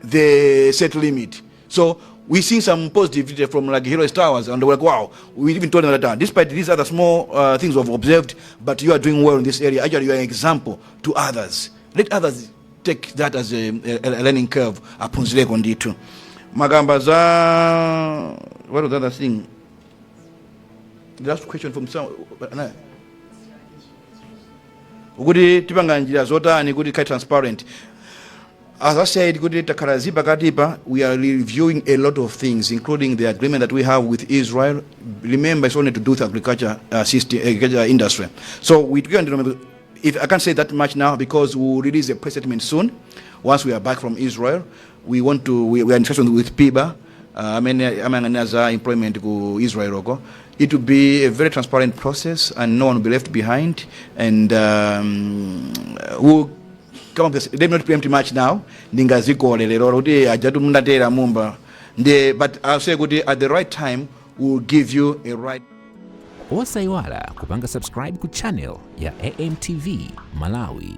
the set limit. So we see some positivity from like Heroes Towers, and we're like, wow. We even told them that despite these other small things we've observed, but you are doing well in this area. Actually, you are an example to others. Let others take that as a learning curve. Aphunzireko ndithu. Magamba za, what was the other thing? The last question from some, kuti tipanga njira zotani kuti ikhale transparent. As I said, kuti takhala pakatipa, we are reviewing a lot of things, including the agreement that we have with Israel. Remember, it's only to do with agriculture system, agriculture industry. So we, if I can't say that much now because we will release a press statement soon. Once we are back from Israel, we are in discussion with PIBA, amene amayang'anira za employment ku Israel uko. It will be a very transparent process and no one will be left behind, and we'll come up with, let me not preempt much now, ndingazikole lero kuti ajatu mundatera mumba ndi, but I'll say kuti at the right time we'll give you a right Osayiwala kupanga subscribe ku channel ya AMTV Malawi.